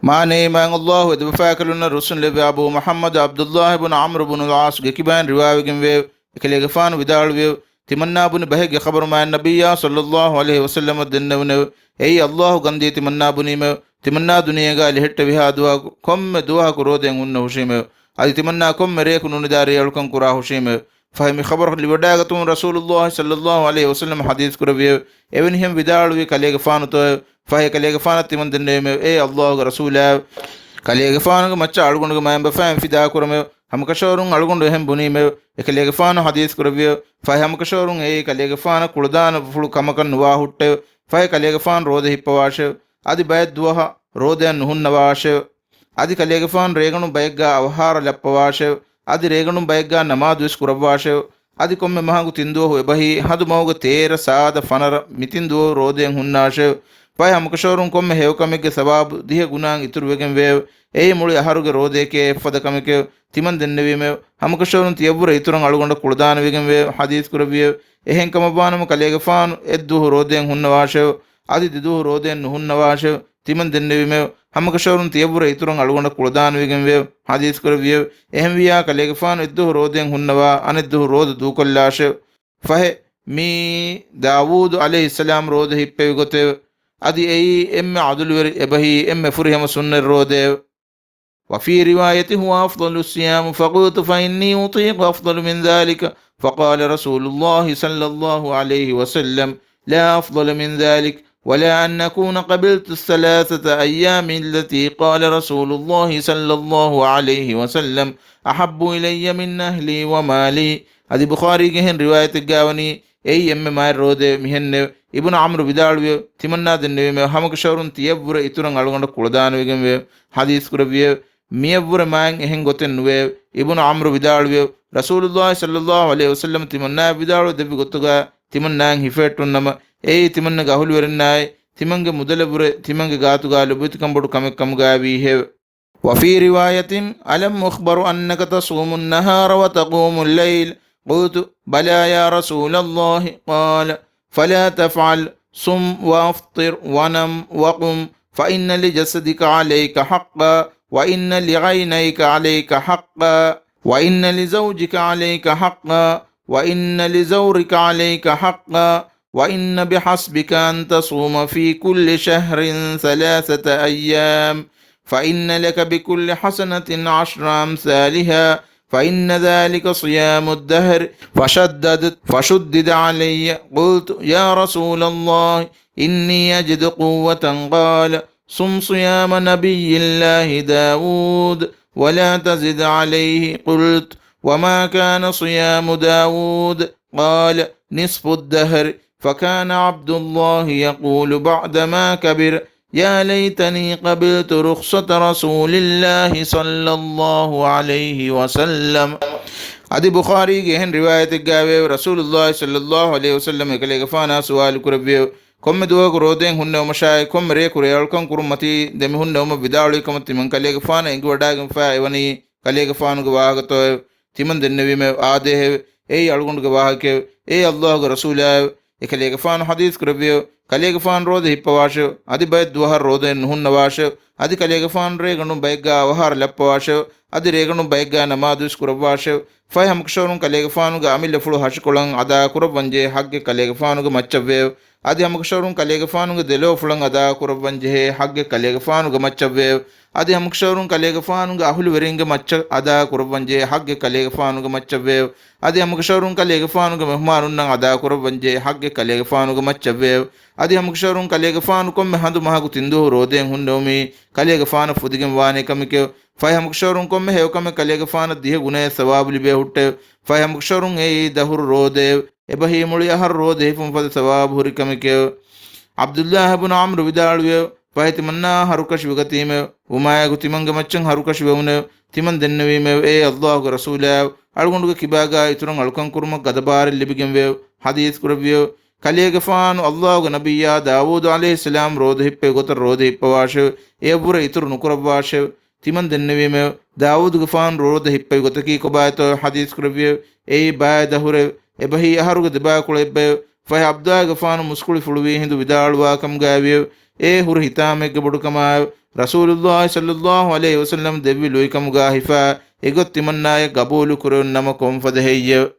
މާނައީ، މާތް ﷲ އެދެބަފާކަލުންނަށް ރުއްސުންލެއްވި އަބޫ މުޙައްމަދު ޢަބްދުﷲ ބުނުލް ޢާޞްގެ ކިބައިން ރިވާވެގެންވެއެވެ. އެކަލޭގެފާނު ވިދާޅުވިއެވެ. ތިމަންނާ ބުނި ބަހެއްގެ ޚަބަރު މާތް ނަބިއްޔާ ޞައްލައްލާހު ޢަލައިހި ވަސައްލަމަށް ދެންނެވުނެވެ. އެއީ، ﷲ ގަންދީ ތިމަންނާ ބުނީމެވެ. ތިމަންނާ ދުނިޔޭގަ ލެހެއްޓެވިހާ ދުވަހަކު ކޮންމެ ދުވަހަކު ރޯދައެއް ހުންނަ ހުށީމެވެ. އަދި ތިމަންނާ ކޮންމެ ރެޔަކު ނުނިދާ ރޭއަޅުކަން ކުރާ ހުށީމެވެ. ފަހެ މި ޚަބަރު ލިބިވަޑައިގަތުމުން ރަސޫލުﷲ ޞައްލައްލާހު ޢަލައިހި ވަސައްލަމަ ޙަދީޘް ކުރެއްވިއެވެ. އެވެނިހެން ވިދާޅުވީ ކަލޭގެފާނުތޯއެވެ. ފަހެ ކަލޭގެފާނަށް ތިމަން ދެންނެވީމެވެ. އޭ ﷲގެ ރަސޫލާއެވެ. ކަލޭގެފާނުގެ މައްޗަށް އަޅުގަނޑުގެ މައިންބަފައިން ފިދާކުރަމެވެ. ހަމަކަށަވަރުން އަޅުގަނޑު އެހެން ބުނީމެވެ. އެކަލޭގެފާނު ޙަދީޘް ކުރެއްވިއެވެ. ފަހެ ހަމަކަށަވަރުން އެއީ ކަލޭގެފާނަށް ކުޅަދާނަފުޅު ކަމަކަށް ނުވާ ހުއްޓެވެ. ފަހެ ކަލޭގެފާނު ރޯދަ ހިއްޕަވާށެވެ. އަދި ބައެއް ދުވަހަށް ރޯދައަށް ނުހުންނަވާށެވެ. އަދި ކަލޭގެފާނު ރޭގަނޑު ބައެއްގާ އަވަހާރަ ލައްޕަވާށެވެ. އަދި ރޭގަނޑު ބައެއްގާ ނަމާދުވެސް ކުރައްވާށެވެ. އަދި ކޮންމެ މަހަކު ތިން ދުވަހު އެބަހީ ހަނދު މަހުގެ ތޭރަ، ސާދަ، ފަނަރަ މި ތިން ދުވަހު ރޯދައެއް ހުންނާށެވެ. ފަހެ ހަމަކަށަވަރުން ކޮންމެ ހެޔޮކަމެއްގެ ސަވާބު ދިހަ ގުނައަށް އިތުރުވެގެން ވެއެވެ. އެއީ މުޅި އަހަރުގެ ރޯދައެކޭ އެއްފަދަ ކަމެކެވެ. ތިމަން ދެންނެވީމެވެ. ހަމަކަށަވަރުން ތިޔަށްވުރެ އިތުރަށް އަޅުގަނޑަށް ކުޅަދާނަވެގެން ވެއެވެ. ޙަދީޘް ކުރެއްވިއެވެ. އެހެން ކަމަށްވާނަމަ ކަލޭގެފާނު އެއްދުވަހު ރޯދައެއް ހުންނަވާށެވެ. އަދި ދެދުވަހު ރޯދައެއް ނުހުންނަވާށެވެ. ތިމަން ދެންނެވީމެވެ. ހަމަކަށަވަރުން ތިޔަށްވުރެ އިތުރަށް އަޅުގަނޑަށް ކުޅަދާނަވެގެން ވެއެވެ. ޙަދީޘް ކުރެއްވިއެވެ. އެހެންވިއްޔާ ކަލޭގެފާނު އެއްދުވަހު ރޯދައެއް ހުންނަވާ، އަނެއްދުވަހު ރޯދަ ދޫކޮށްލާށެވެ. ފަހެ މީ ދާވޫދު ޢަލައިހިއްސަލާމް ރޯދަ ހިއްޕެވި ގޮތެވެ. އަދި އެއީ އެންމެ ޢަދުލުވެރި އެބަހީ އެންމެ ފުރިހަމަ ސުންނަތް ރޯދައެވެ. وفي رواية هو أفضل الصيام، فقلت فإني أطيق أفضل من ذلك، فقال رسول الله صلى الله عليه وسلم: لا أفضل من ذلك، ولا أن أكون قبلت الثلاثة أيام التي قال رسول الله صلى الله عليه وسلم أحب إلي من أهلي ومالي. އަދި ބުޚާރީގެ އެހެން ރިވާޔަތެއްގާވަނީ، އެއީ އެންމެ މާތް ރޯދައެވެ. މިހެންނެވެ. އިބްނު ޢަމްރު ވިދާޅުވިއެވެ. ތިމަންނާ ދެންނެވީމެވެ. ހަމަކަށަވަރުން ތިޔަށްވުރެ އިތުރަށް އަޅުގަނޑަށް ކުޅަދާނަވެގެން ވެއެވެ. ޙަދީޘް ކުރެއްވިއެވެ. މިޔަށްވުރެ މާތް އެހެން ގޮތެއް ނުވެއެވެ. އިބްނު ޢަމްރު ވިދާޅުވިއެވެ. ރަސޫލުﷲ ޞައްލައްލާހު ޢަލައިހި ވަސައްލަމަ ތިމަންނާއަށް ވިދާޅުވެ ދެއްވި ގޮތުގަ ތިމަންނާއަށް ހިފެހެއްޓުންނަމަ، އެއީ ތިމަންނަގެ އަހުލުވެރިންނާއި ތިމަންގެ މުދަލެއްވުރެ ތިމަންގެ ގާތުގަ ލޮބުވެތިކަން ބޮޑު ކަމެއް ކަމުގައިވީހެވެ. وفي رواية: ألم أخبر أنك تصوم النهار وتقوم الليل؟ قلت: بلى يا رسول الله. قال: فلا تفعل، صم وأفطر ونم وقم، فإن لجسدك عليك حقا، وإن لعينيك عليك حقا، وإن لزوجك عليك حقا، وإن لزورك عليك حقا، وإن بحسبك أن تصوم في كل شهر ثلاثة أيام، فإن لك بكل حسنة عشر أمثالها، فإن ذلك صيام الدهر. فشددت، فشدد علي. قلت: يا رسول الله، إني أجد قوة. قال: صم صيام نبي الله داود، ولا تزد عليه. قلت: وما كان صيام داود؟ قال: نصف الدهر. فكان عبد الله يقول بعدما كبر: يا ليتني قبلت رخصة رسول الله صلى الله عليه وسلم. އަދި ބުޚާރީގެ އެހެން ރިވާޔަތެއްގައިވެއެވެ. ރަސޫލުﷲ ޞައްލައްލާހު ޢަލައިހި ވަސައްލަމަ އެކަލޭގެފާނާ ސުވާލު ކުރެއްވިއެވެ. ކޮންމެ ދުވަހަކު ރޯދައެއް ހުންނެވުމަށާއި، ކޮންމެ ރެޔަކު ރޭއަޅުކަން ކުރުން މަތީ ދެމިހުންނެވުމަށް ވިދާޅުވި ކަމަށް ތިމަން ކަލޭގެފާނަށް އެނގިވަޑައިގެންފަ އެވަނީ ކަލޭގެފާނުގެ ވާހަކަތޯއެވެ؟ ތިމަން ދެންނެވީމެވެ. އާދޭހެވެ. އެއީ އަޅުގަނޑުގެ ވާހަކައެވެ. އޭ ﷲގެ ރަސޫލާއެވެ. އެކަލޭގެފާނު ޙަދީޘް ކުރެއްވިއެވެ. ކަލޭގެފާނު ރޯދަ ހިއްޕަވާށެވެ. އަދި ބައެއް ދުވަހަށް ރޯދައެއް ނުހުންނަވާށެވެ. އަދި ކަލޭގެފާނު ރޭގަނޑު ބައެއްގާ އަވަހާރަ ލައްޕަވާށެވެ. އަދި ރޭގަނޑު ބައެއްގާ ނަމާދުވެސް ކުރައްވާށެވެ. ފަހެ ހަމަކަށަވަރުން ކަލޭގެފާނުގެ އަމިއްލަފުޅު ހަށިކޮޅަށް އަދާކުރައްވަންޖެހޭ ޙައްޤެއް ކަލޭގެފާނުގެ މައްޗަށްވެއެވެ. އަދި ހަމަކަށަވަރުން ކަލޭގެފާނުގެ ދެލޯފުޅަށް އަދާކުރައްވަންޖެހޭ ޙައްޤެއް ކަލޭގެފާނުގެ މައްޗަށްވެއެވެ. އަދި ހަމަކަށަވަރުން ކަލޭގެފާނުގެ އަހުލުވެރިންގެ މައްޗަށް އަދާކުރައްވަންޖެހޭ ޙައްޤެއް ކަލޭގެފާނުގެ މައްޗަށްވެއެވެ. އަދި ހަމަކަށަވަރުން ކަލޭގެފާނުގެ މެހުމާނުންނަށް އަދާކުރައްވަންޖެހޭ ޙައްޤެއް ކަލޭގެފާނުގެ މައްޗަށްވެއެވެ. އަދި ހަމަކަށަވަރުން ކަލޭގެފާނު ކޮންމެ ހަނދު މަހަކު ތިން ދުވަހު ރޯދައެއް ހުންނެވުމީ ކަލޭގެފާނަށް ފުދިގެން ވާނޭ ކަމެކެވެ. ފަހެ ހަމަކަށަވަރުން ކޮންމެ ހެޔޮކަމެއް ކަލޭގެފާނަށް ދިހަ ގުނައެއް ސަވާބު ލިބޭ ހުއްޓެވެ. ފަހެ ހަމަކަށަވަރުން އެއީ ދަހުރު ރޯދައެވެ. އެބަހީ މުޅި އަހަރު ރޯދަ ހިފުން ފަދަ ސަވާބު ހުރި ކަމެކެވެ. ޢަބްދުﷲ ބުނު ޢަމްރު ވިދާޅުވިއެވެ. ފަހެ ތިމަންނާ ހަރުކަށި ވެގަތީމެވެ. ވުމާއެކު ތިމަންގެ މައްޗަށް ހަރުކަށި ވެވުނެވެ. ތިމަން ދެންނެވީމެވެ. އޭ ﷲގެ ރަސޫލާއެވެ. އަޅުގަނޑުގެ ކިބާގާ އިތުރަށް އަޅުކަން ކުރުމަށް ގަދަބާރެއް ލިބިގެންވެއެވެ. ޙަދީޘް ކުރެއްވިއެވެ. ކަލޭގެފާނު ﷲގެ ނަބިއްޔާ ދާވޫދު ޢަލައިހިއްސަލާމް ރޯދަ ހިއްޕެވި ގޮތަށް ރޯދަ ހިއްޕަވާށެވެ. އެޔަށްވުރެ އިތުރު ނުކުރައްވާށެވެ. ތިމަން ދެންނެވީމެވެ. ދާވޫދުގެފާނު ރޯދަ ހިއްޕަވި ގޮތަކީ ކޮބާތޯ ޙަދީޘް ކުރެއްވިއެވެ. އެއީ ބައެއް ދަހުރެވެ. އެބަހީ އަހަރުގެ ދެބައިކުޅަ އެއްބައެވެ. ފަހެ ޢަބްދުﷲގެފާނު މުސްކުޅިފުޅުވީ ހިނދު ވިދާޅުވާ ކަމުގައިވިއެވެ. އެ ހުރި ހިތާމައެއްގެ ބޮޑުކަމާއެވެ. ރަސޫލުﷲ ޞައްލަﷲ ޢަލައިހި ވަސައްލަމް ދެއްވި ލުއިކަމުގާ ހިފާ އެގޮތް ތިމަންނާޔަށް ގަބޫލު ކުރެވުން ނަމަ ކޮންފަދަ ހެއްޔެވެ؟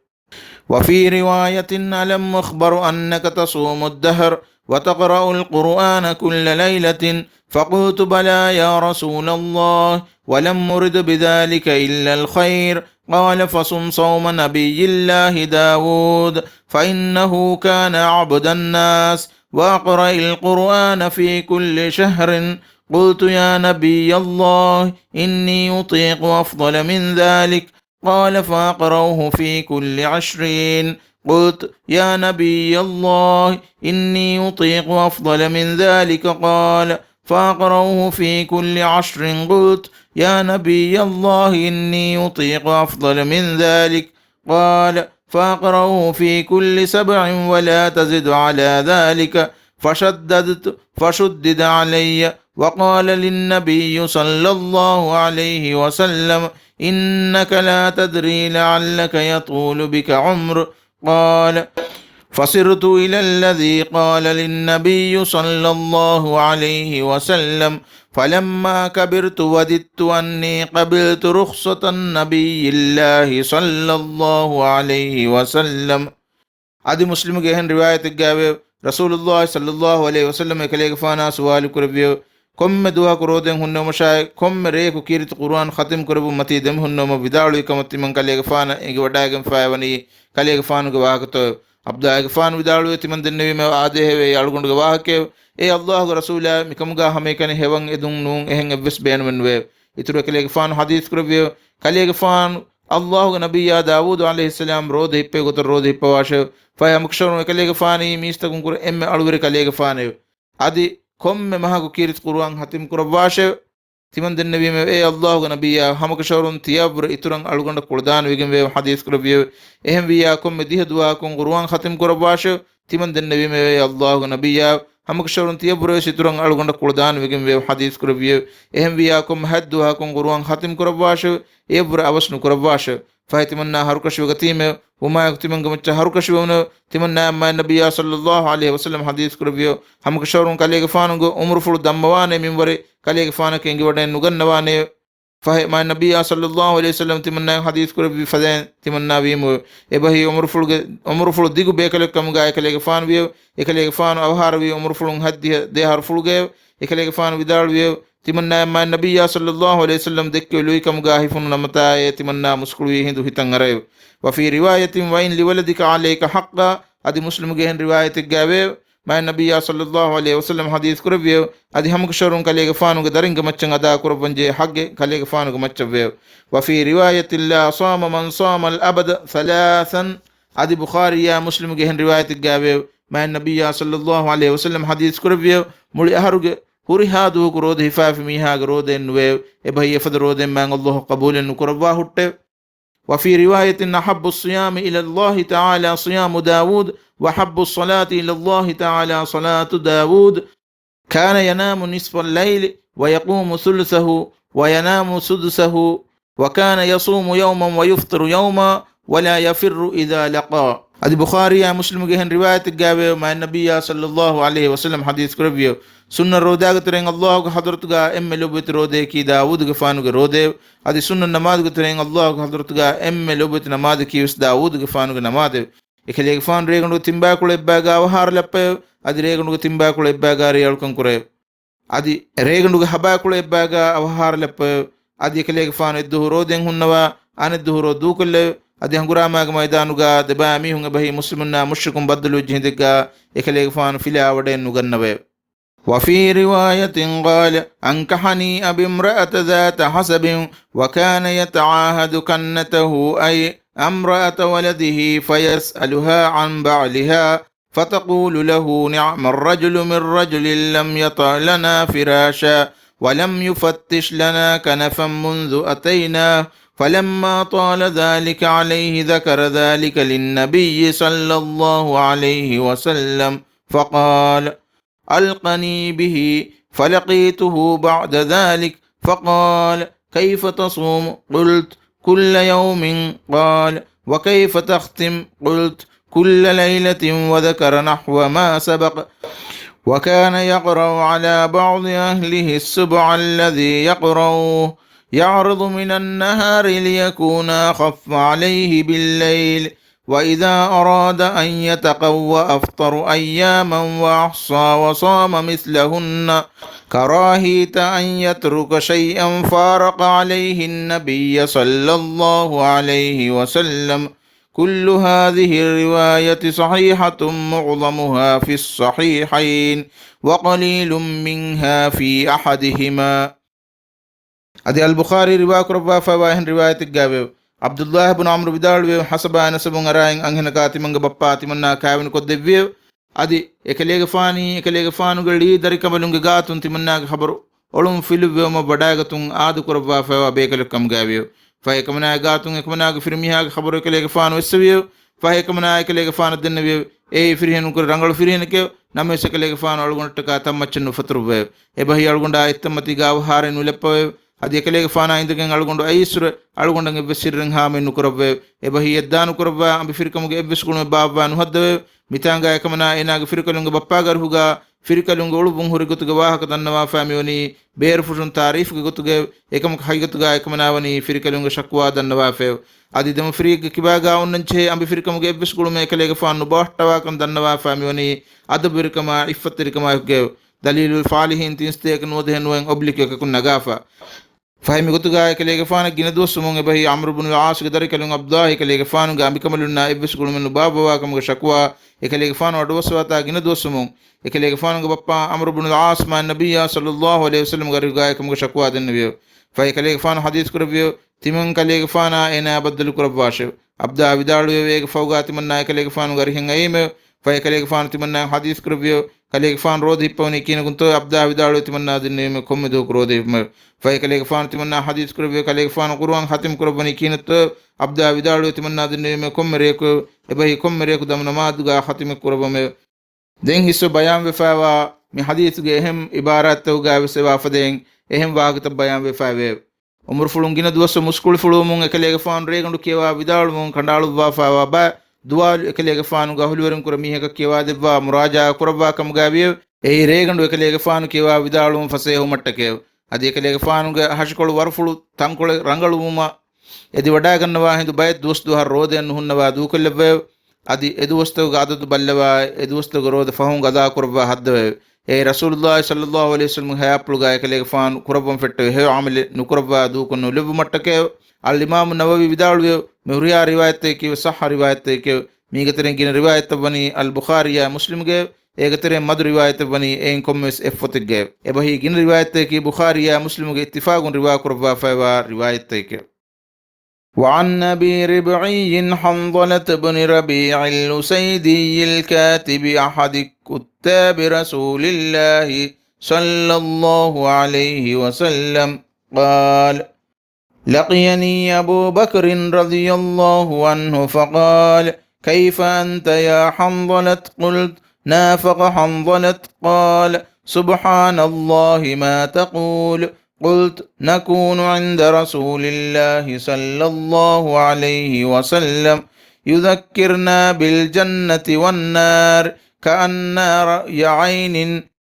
وفي رواية: ألم أخبر أنك تصوم الدهر وتقرأ القرآن كل ليلة؟ فقلت: بلى يا رسول الله، ولم أرد بذلك إلا الخير. قال: فصم صوم نبي الله داود، فإنه كان أعبد الناس وأقرأ القرآن في كل شهر. قلت: يا نبي الله، إني أطيق أفضل من ذلك. قال: فاقرؤه في كل عشرين. قلت: يا نبي الله، إني أطيق أفضل من ذلك. قال: فاقرؤه في كل عشر. قلت: يا نبي الله، إني أطيق أفضل من ذلك. قال: فاقرؤه في كل سبع ولا تزد على ذلك. فشددت فشدد علي، وقال لي النبي صلى الله عليه وسلم: إنك لا تدري لعلك يطول بك عمر. قال: فصرت إلى الذي قال لي النبي صلى الله عليه وسلم، فلما كبرت وددت أني قبلت رخصة نبي الله صلى الله عليه وسلم. އަދި މުސްލިމުގެ އެހެން ރިވާޔަތެއްގައިވެ، ރަސޫލުﷲ ޞައްލަﷲ ޢަލައިހި ވަސައްލަމަ އެކަލޭގެފާނާ ސުވާލު ކުރެއްވިއެވެ. ކޮންމެ ދުވަހަކު ރޯދައިން ހުންނެވުމަށާއި، ކޮންމެ ރެޔަކު ކީރިތި ޤުރުއާން ޚަތިމް ކުރެއްވުން މަތީ ދެމިހުންނެވުމަށް ވިދާޅުވި ކަމަށް ތިމަން ކަލޭގެފާނަށް އެނގިވަޑައިގެންފައިވަނީ ކަލޭގެފާނުގެ ވާހަކަތޯއެވެ. ޢަބްދުﷲގެފާނު ވިދާޅުވި ތިމަން ދެންނެވީމެވެ. އާދޭހެވެ. އެ އަޅުގަނޑުގެ ވާހަކައެވެ. އޭ ﷲގެ ރަސޫލާ، މިކަމުގާ ހަމައެކަނި ހެވަން އެދުން ނޫން އެހެން އެއްވެސް ބޭނުމެއްނުވެއެވެ. އިތުރު އެކަލޭގެފާނު ޙަދީޘް ކުރެއްވިއެވެ. ކަލޭގެފާނު ﷲގެ ނަބިއްޔާ ދާވޫދު ޢަލައިހިއްސަލާމް ރޯދަ ހިއްޕޭ ގޮތަށް ރޯދަ ހިއްޕަވާށެވެ. ފަހެ ހަމަކަށަވަރުން އެކަލޭގެފާނީ މީސްތަކުން ކުރެ އެންމެ އަޅުވެރި ކަލޭގެފާނެވެ. އަދި ކޮންމެ މަހަކު ކީރިތި ޤުރުއާން ޚަތިމް ކުރައްވާށެވެ. ތިމަން ދެންނެވީމެވެ. އޭ ﷲގެ ނަބިއްޔާ، ހަމަކަށަވަރުން ތިޔަށްވުރެ އިތުރަށް އަޅުގަނޑަށް ކުޅަދާނަވެގެންވެއެވެ. ޙަދީޘް ކުރެއްވިއެވެ. އެހެންވިއްޔާ ކޮންމެ ދިހަ ދުވަހަކުން ޤުރުއާން ޚަތިމް ކުރައްވާށެވެ. ތިމަން ދެންނެވީމެވެ. އޭ ﷲގެ ނަބިއްޔާ، ހަމަކަށަވަރުން ތިޔަށްވުރެވެސް އިތުރަށް އަޅުގަނޑަށް ކުޅަދާނަވެގެންވެއެވެ. ޙަދީޘް ކުރެއްވިއެވެ. އެހެންވިއްޔާ ކޮންމެ ހަތް ދުވަހަކުން ޤުރުއާން ޚަތިމް ކުރައްވާށެވެ. އެޔަށްވުރެ އަވަސް ނުކުރައްވާށެވެ. ފަހެ ތިމަންނާ ހަރުކަށިވެގަތީމެވެ. ވުމާއެކު ތިމަންގެ މައްޗަށް ހަރުކަށިވެވުނެވެ. ތިމަންނާއަށް މާތް ނަބިއްޔާ ޞައްލަﷲ ޢަލައިހި ވަސައްލަމަ ޙަދީޘް ކުރެއްވިއެވެ. ހަމަކަށަވަރުން ކަލޭގެފާނުގެ އުމުރުފުޅު ދަންމަވާނޭ މިންވަރެއް ކަލޭގެފާނަކަށް އެނގިވަޑައެއް ނުގަންނަވާނެއެވެ. ފަހެ މާތް ނަބިއްޔާ ޞައްލަﷲ ޢަލައިހި ވަސައްލަމަ ތިމަންނާއަށް ޙަދީޘް ކުރެއްވި ފަދައިން ތިމަންނާ ވީމެވެ. އެބަހީ އުމުރުފުޅުގެ، އުމުރުފުޅު ދިގު ބޭކަލެއް ކަމުގާ އެކަލޭގެފާނު ވިއެވެ. އެކަލޭގެފާނު އަވަހާރަވީ އުމުރުފުޅުން ހަތްދިހަ ދެއަހަރު ފުޅުގައެވެ. އެކަލޭގެފާނު ވިދާޅުވިއެވެ. ތިމަންނާއަށް މާތް ނަބިއްޔާ ޞައްލަﷲ ޢަލައިހި ވަސައްލަމަ ދެއްކެވި ލުއިކަމުގާ ހިފުނު ނަމަތާއޭ ތިމަންނާ މުސްކުޅުވީ ހިނދު ހިތަށް އަރައެވެ. وفي رواية: وإن لولدك عليك حقا. އަދި މުސްލިމުގެ އެހެން ރިވާޔަތެއްގައިވެއެވެ. މާތް ނަބިއްޔާ ޞައްލަﷲ ޢަލައިހި ވަސައްލަމަ ޙަދީޘް ކުރެއްވިއެވެ. އަދި ހަމަކަށަވަރުން ކަލޭގެފާނުގެ ދަރިންގެ މައްޗަށް އަދާކުރައްވަންޖެހޭ ޙައްޤެއް ކަލޭގެފާނުގެ މައްޗަށްވެއެވެ. وفي رواية: لا صام من صام الأبد ثلاثا. އަދި ބުޚާރީއާ މުސްލިމުގެ އެހެން ރިވާޔަތެއްގައިވެއެވެ. މާތް ނަބިއްޔާ ޞައްލަﷲ ޢަލައިހި ވަސައްލަމަ ޙަދީޘް ކުރެއްވިއެވެ. މުޅި އަހަރުގެ ހުރިހާ ދުވަހަކު ރޯދަ ހިފާފި މީހާގެ ރޯދައެއް ނުވެއެވެ. އެބަހީ އެފަދަ ރޯދައެއް މާތް ﷲ ޤަބޫލެއް ނުކުރައްވާ ހުއްޓެވެ. وفي رواية: أحب الصيام إلى الله تعالى صيام داود، وأحب الصلاة إلى الله تعالى صلاة داود، كان ينام نصف الليل ويقوم ثلثه وينام سدسه، وكان يصوم يوما ويفطر يوما ولا يفر إذا لقى. އަދި ބުޚާރީއާ މުސްލިމުގެ އެހެން ރިވާޔަތެއްގައިވެއެވެ. މާތް ނަބިއްޔާ ޞައްލަﷲ ޢަލައިހި ވަސައްލަމަ ޙަދީޘް ކުރެއްވިއެވެ. ސުންނަ ރޯދާގެ ތެރެއިން ﷲގެ ޙަޟްރަތުގާ އެންމެ ލޯބިވެތި ރޯދައަކީ ދާވޫދުގެފާނުގެ ރޯދައެވެ. އަދި ސުންނަ ނަމާދުގެ ތެރެއިން ﷲގެ ޙަޟްރަތުގާ އެންމެ ލޯބިވެތި ނަމާދަކީވެސް ދާވޫދުގެފާނުގެ ނަމާދެވެ. އެކަލޭގެފާނު ރޭގަނޑުގެ ތިންބައިކުޅަ އެއްބައިގާ އަވަހާރަ ލައްޕައެވެ. އަދި ރޭގަނޑުގެ ތިންބައިކުޅަ އެއްބައިގާ ރޭއަޅުކަން ކުރެއެވެ. އަދި ރޭގަނޑުގެ ހަބައިކުޅަ އެއްބައިގާ އަވަހާރަ ލައްޕައެވެ. އަދި އެކަލޭގެފާނު އެއްދުވަހު ރޯދައިން ހުންނަވާ، އަނެއްދުވަހު ރޯ ދޫކޮށްލެވެ. އަދި ހަނގުރާމާގެ މައިދާނުގާ ދެބައިމީހުން އެބަހީ މުސްލިމުންނާ މުޝްރިކުން ބައްދަލުވެއްޖެ ހިނދެއްގާ އެކަލޭގެފާނު ފިލާވަޑައެއް ނުގަންނަވައެވެ. وفي رواية قال: أنكحني أبي امرأة ذات حسب، وكان يتعاهد كنته، أي امرأة ولده، فيسألها عن بعلها، فتقول له: نعم الرجل من رجل لم يطع لنا فراشا ولم يفتش لنا كنفا منذ أتيناه. فلما طال ذلك عليه ذكر ذلك للنبي صلى الله عليه وسلم فقال: ألقني به، فلقيته بعد ذلك فقال: كيف تصوم؟ قلت: كل يوم. قال: وكيف تختم؟ قلت: كل ليلة، وذكر نحو ما سبق. وكان يقرأ على بعض أهله السبع الذي يقرأه، يعرض من النهار ليكون أخف عليه بالليل، وإذا أراد أن يتقوى أفطر أياما وأحصى وصام مثلهن، كراهية أن يترك شيئا فارق عليه النبي صلى الله عليه وسلم. كل هذه الرواية صحيحة، معظمها في الصحيحين، وقليل منها في أحدهما. އަދި އަލްބުޚާރީ ރިވާކުރައްވާފައިވާ އެހެން ރިވާޔަތެއްގައިވެއެވެ. ޢަބްދުﷲ ބުނު ޢަމްރު ވިދާޅުވިއެވެ. ޙަސަބާ ނަސަބުން އަރާއިން އަންހެނަކާ ތިމަންގެ ބައްޕާ ތިމަންނާ ކާވެނިކޮށްދެއްވިއެވެ. އަދި އެކަލޭގެފާނީ އެކަލޭގެފާނުގެ ޅީ ދަރިކަނބަލުންގެ ގާތުން ތިމަންނާގެ ޚަބަރު އޮޅުން ފިލުއްވެވުމަށް ވަޑައިގަތުން އާދަކުރައްވާފައިވާ ބޭކަލެއް ކަމުގައިވިއެވެ. ފަހެ އެކަމަނާގެ ގާތުން އެކަމަނާގެ ފިރިމީހާގެ ޚަބަރު އެކަލޭގެފާނު އެއްސެވިއެވެ. ފަހެ އެކަމަނާ އެކަލޭގެފާނަށް ދެންނެވިއެވެ. އެއީ ފިރިހެނުންކުރެ ރަނގަޅު ފިރިހެނެކެވެ. ނަމަވެސް އެކަލޭގެފާނު އަޅުގަނޑަށްޓަކާ ތައްމައްޗެއް ނުފަތުރުއްވައެވެ. އެބަހީ އަޅުގަނޑާ އެއްތައްމަތީގާ އަވަހާރައެއް ނުލައްޕަވައެވެ. އަދި އެކަލޭގެފާނާ އިނދެގެން އަޅުގަނޑު އައީއްސުރެ އަޅުގަނޑަށް އެއްވެސް ސިއްރެއް ހާމައެއް ނުކުރައްވައެވެ. އެބަހީ އެއްދާ ނުކުރައްވާ އަނބިފިރިކަމުގެ އެއްވެސް ގުޅުމެއް ބާއްވާ ނުހައްދަވައެވެ. މިތާނގާ އެކަމަނާ އޭނާގެ ފިރިކަލުންގެ ބައްޕާގެ އަރިހުގާ ފިރިކަލުންގެ އުޅުއްވުން ހުރި ގޮތުގެ ވާހަކަ ދަންނަވާފައި މިވަނީ ބޭރުފުށުން ތާރީފުގެ ގޮތުގައެވެ. އެކަމަކު ހަގީގަތުގާ އެކަމަނާ ވަނީ ފިރިކަލުންގެ ޝަކުވާ ދަންނަވާފައެވެ. އަދި ދެމަފިރިއެއްގެ ކިބާގާ އޮންނަންޖެހޭ އަނބިފިރިކަމުގެ އެއްވެސް ގުޅުމެއް އެކަލޭގެފާނު ނުބަވައްޓަވާކަން ދަންނަވާފައި މިވަނީ އަދަބުވެރިކަމާ، ޢިއްފަތްތެރިކަމާއެކުގައެވެ. ދަލީލުލް ފާލިޙީން ތިންސަތޭކަ ނުވަދިހަ ނުވައެއް އޮބްލިކް އެކަކުން ނަގާފަ. ފަހެ މިގޮތުގާ އެކަލޭގެފާނަށް ގިނަ ދުވަސްވުމުން އެބަހީ ޢަމްރު ބުނުލް ޢާޞްގެ ދަރިކަލުން ޢަބްދުﷲ އެކަލޭގެފާނުގެ އަނބިކަނބަލުންނާ އެއްވެސް ގުޅުމެއް ނުބާއްވަވާކަމުގެ ޝަކުވާ އެކަލޭގެފާނު އަޑުއައްސަވާތާ ގިނަ ދުވަސްވުމުން އެކަލޭގެފާނުގެ ބައްޕާ ޢަމްރު ބުނުލް ޢާޞް މާ ނަބިއްޔާ ޞައްލައްލާހު ޢަލައިހި ވަސައްލަމްގެ އަރިހުގާ އެކަމުގެ ޝަކުވާ ދެންނެވިއެވެ. ފަހެ އެކަލޭގެފާނު ޙަދީޘް ކުރެއްވިއެވެ. ތިމަން ކަލޭގެފާނާ އޭނާ ބައްދަލު ކުރައްވާށެވެ. ޢަބްދާ ވިދާޅުވިއެވެ. އޭގެ ފަހުގާ ތިމަންނާ އެކަލޭގެފާނުގެ އަރިހެން އައީމެވެ. ފަހެ އެކަލޭގެފާނު ތިމަންނާއަށް ޙަދީޘް ކުރެއްވިއެވެ. ކަލޭގެފާނު ރޯދަ ހިއްޕަވަނީ ކިހިނަކުންތޯ؟ ޢަބްދާ ވިދާޅުވިއެވެ. ތިމަންނާ ދެންނެވީމެވެ. ކޮންމެ ދުވަހަކު ރޯދަ ހިއްޕުމެވެ. ފަހެ އެކަލޭގެފާނު ތިމަންނާއަށް ޙަދީޘް ކުރެއްވިއެވެ. ކަލޭގެފާނު ޤުރުއާން ޚަތިމް ކުރައްވަނީ ކިހިނެއްތޯ؟ ޢަބްދާ ވިދާޅުވިއެވެ. ތިމަންނާ ދެންނެވީމެވެ. ކޮންމެ ރެޔަކު، އެބަހީ ކޮންމެ ރެޔަކު ދަމު ނަމާދުގާ ޚަތިމެއް ކުރައްވަމެވެ. ދެން ހިއްސު ބަޔާންވެފައިވާ މި ޙަދީޘުގެ އެހެން ޢިބާރާތްތަކުގައިވެސް އެވާ ފަދައިން އެހެން ވާހަކަތައް ބަޔާންވެފައިވެއެވެ. އުމުރުފުޅުން ގިނަ ދުވަސްވެ މުސްކުޅިފުޅުވުމުން އެކަލޭގެފާނު ރޭގަނޑު ކިޔަވާ ވިދާޅުވުމުން ކަނޑައަޅުއްވާފައިވާ ބައެއް ދުވާލު އެކަލޭގެފާނުގެ އަހުލުވެރިންކުރެ މީހަކަށް ކިޔަވާދެއްވާ މުރާޖަޢާ ކުރައްވާ ކަމުގައިވިއެވެ. އެއީ ރޭގަނޑު އެކަލޭގެފާނު ކިޔަވާ ވިދާޅުވުން ފަސޭހަވުމަށްޓަކައެވެ. އަދި އެކަލޭގެފާނުގެ ހަށިކޮޅު ވަރުފުޅު ތަންކޮޅެއް ރަނގަޅުވުމަށް އެދިވަޑައިގަންނަވާ ހިނދު ބައެއް ދުވަސް ދުވަހަށް ރޯދައެއް ނުހުންނަވާ ދޫކޮށްލެއްވައެވެ. އަދި އެ ދުވަސްތަކުގެ އަދަދު ބައްލަވާ، އެ ދުވަސްތަކުގެ ރޯދަ ފަހުން ގަޟާ ކުރައްވާ ހައްދަވައެވެ. އެއީ ރަސޫލުﷲ ޞައްލައްލާހު ޢަލައިހި ވަސައްލަމްގެ ޙަޔާތްޕުޅުގާ އެކަލޭގެފާނު ކުރައްވަން ފެއްޓެވި ހެޔޮ ޢަމަލެއް ނުކުރައްވާ ދޫކޮށް ނުލެއްވުމަށްޓަކައެވެ. އަލްއިމާމު ނަވަވީ ވިދާޅުވިއެވެ. މި ހުރިހާ ރިވާޔަތްތަކަކީވެސް ޞައްޙަ ރިވާޔަތްތަކެކެވެ. މީގެ ތެރެއިން ގިނަ ރިވާޔަތްތައް ވަނީ އަލްބުޚާރީއާ މުސްލިމްގެއެވެ. އޭގެ ތެރެއިން މަދު ރިވާޔަތެއް ވަނީ އެއިން ކޮންމެވެސް އެއްފޮތެއްގައެވެ. އެބަހީ ގިނަ ރިވާޔަތްތަކަކީ ބުޚާރީއާ މުސްލިމުގެ އިއްތިފާގުން ރިވާކުރައްވާފައިވާ ރިވާޔަތްތަކެކެވެ. وعن أبي ربعي حنظلة بن ربيع الأسيدي الكاتب أحد كتاب رسول الله صلى الله عليه وسلم قال: لقيني أبو بكر رضي الله عنه فقال: كيف أنت يا حنظلة؟ قلت: نافق حنظلة. قال: سبحان الله ما تقول. قلت: نكون عند رسول الله صلى الله عليه وسلم يذكرنا بالجنة والنار كأنا رأي عين،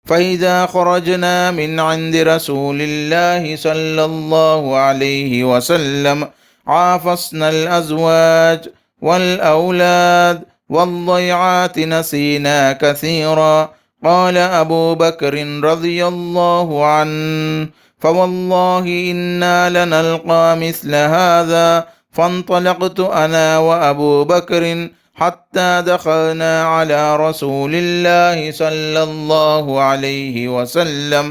فإذا خرجنا من عند رسول الله صلى الله عليه وسلم عافسنا الأزواج والأولاد والضيعات نسينا كثيرا. قال أبو بكر رضي الله عنه: فوالله إنا لنلقى مثل هذا. فانطلقت أنا وأبو بكر حتى دخلنا على رسول الله صلى الله عليه وسلم،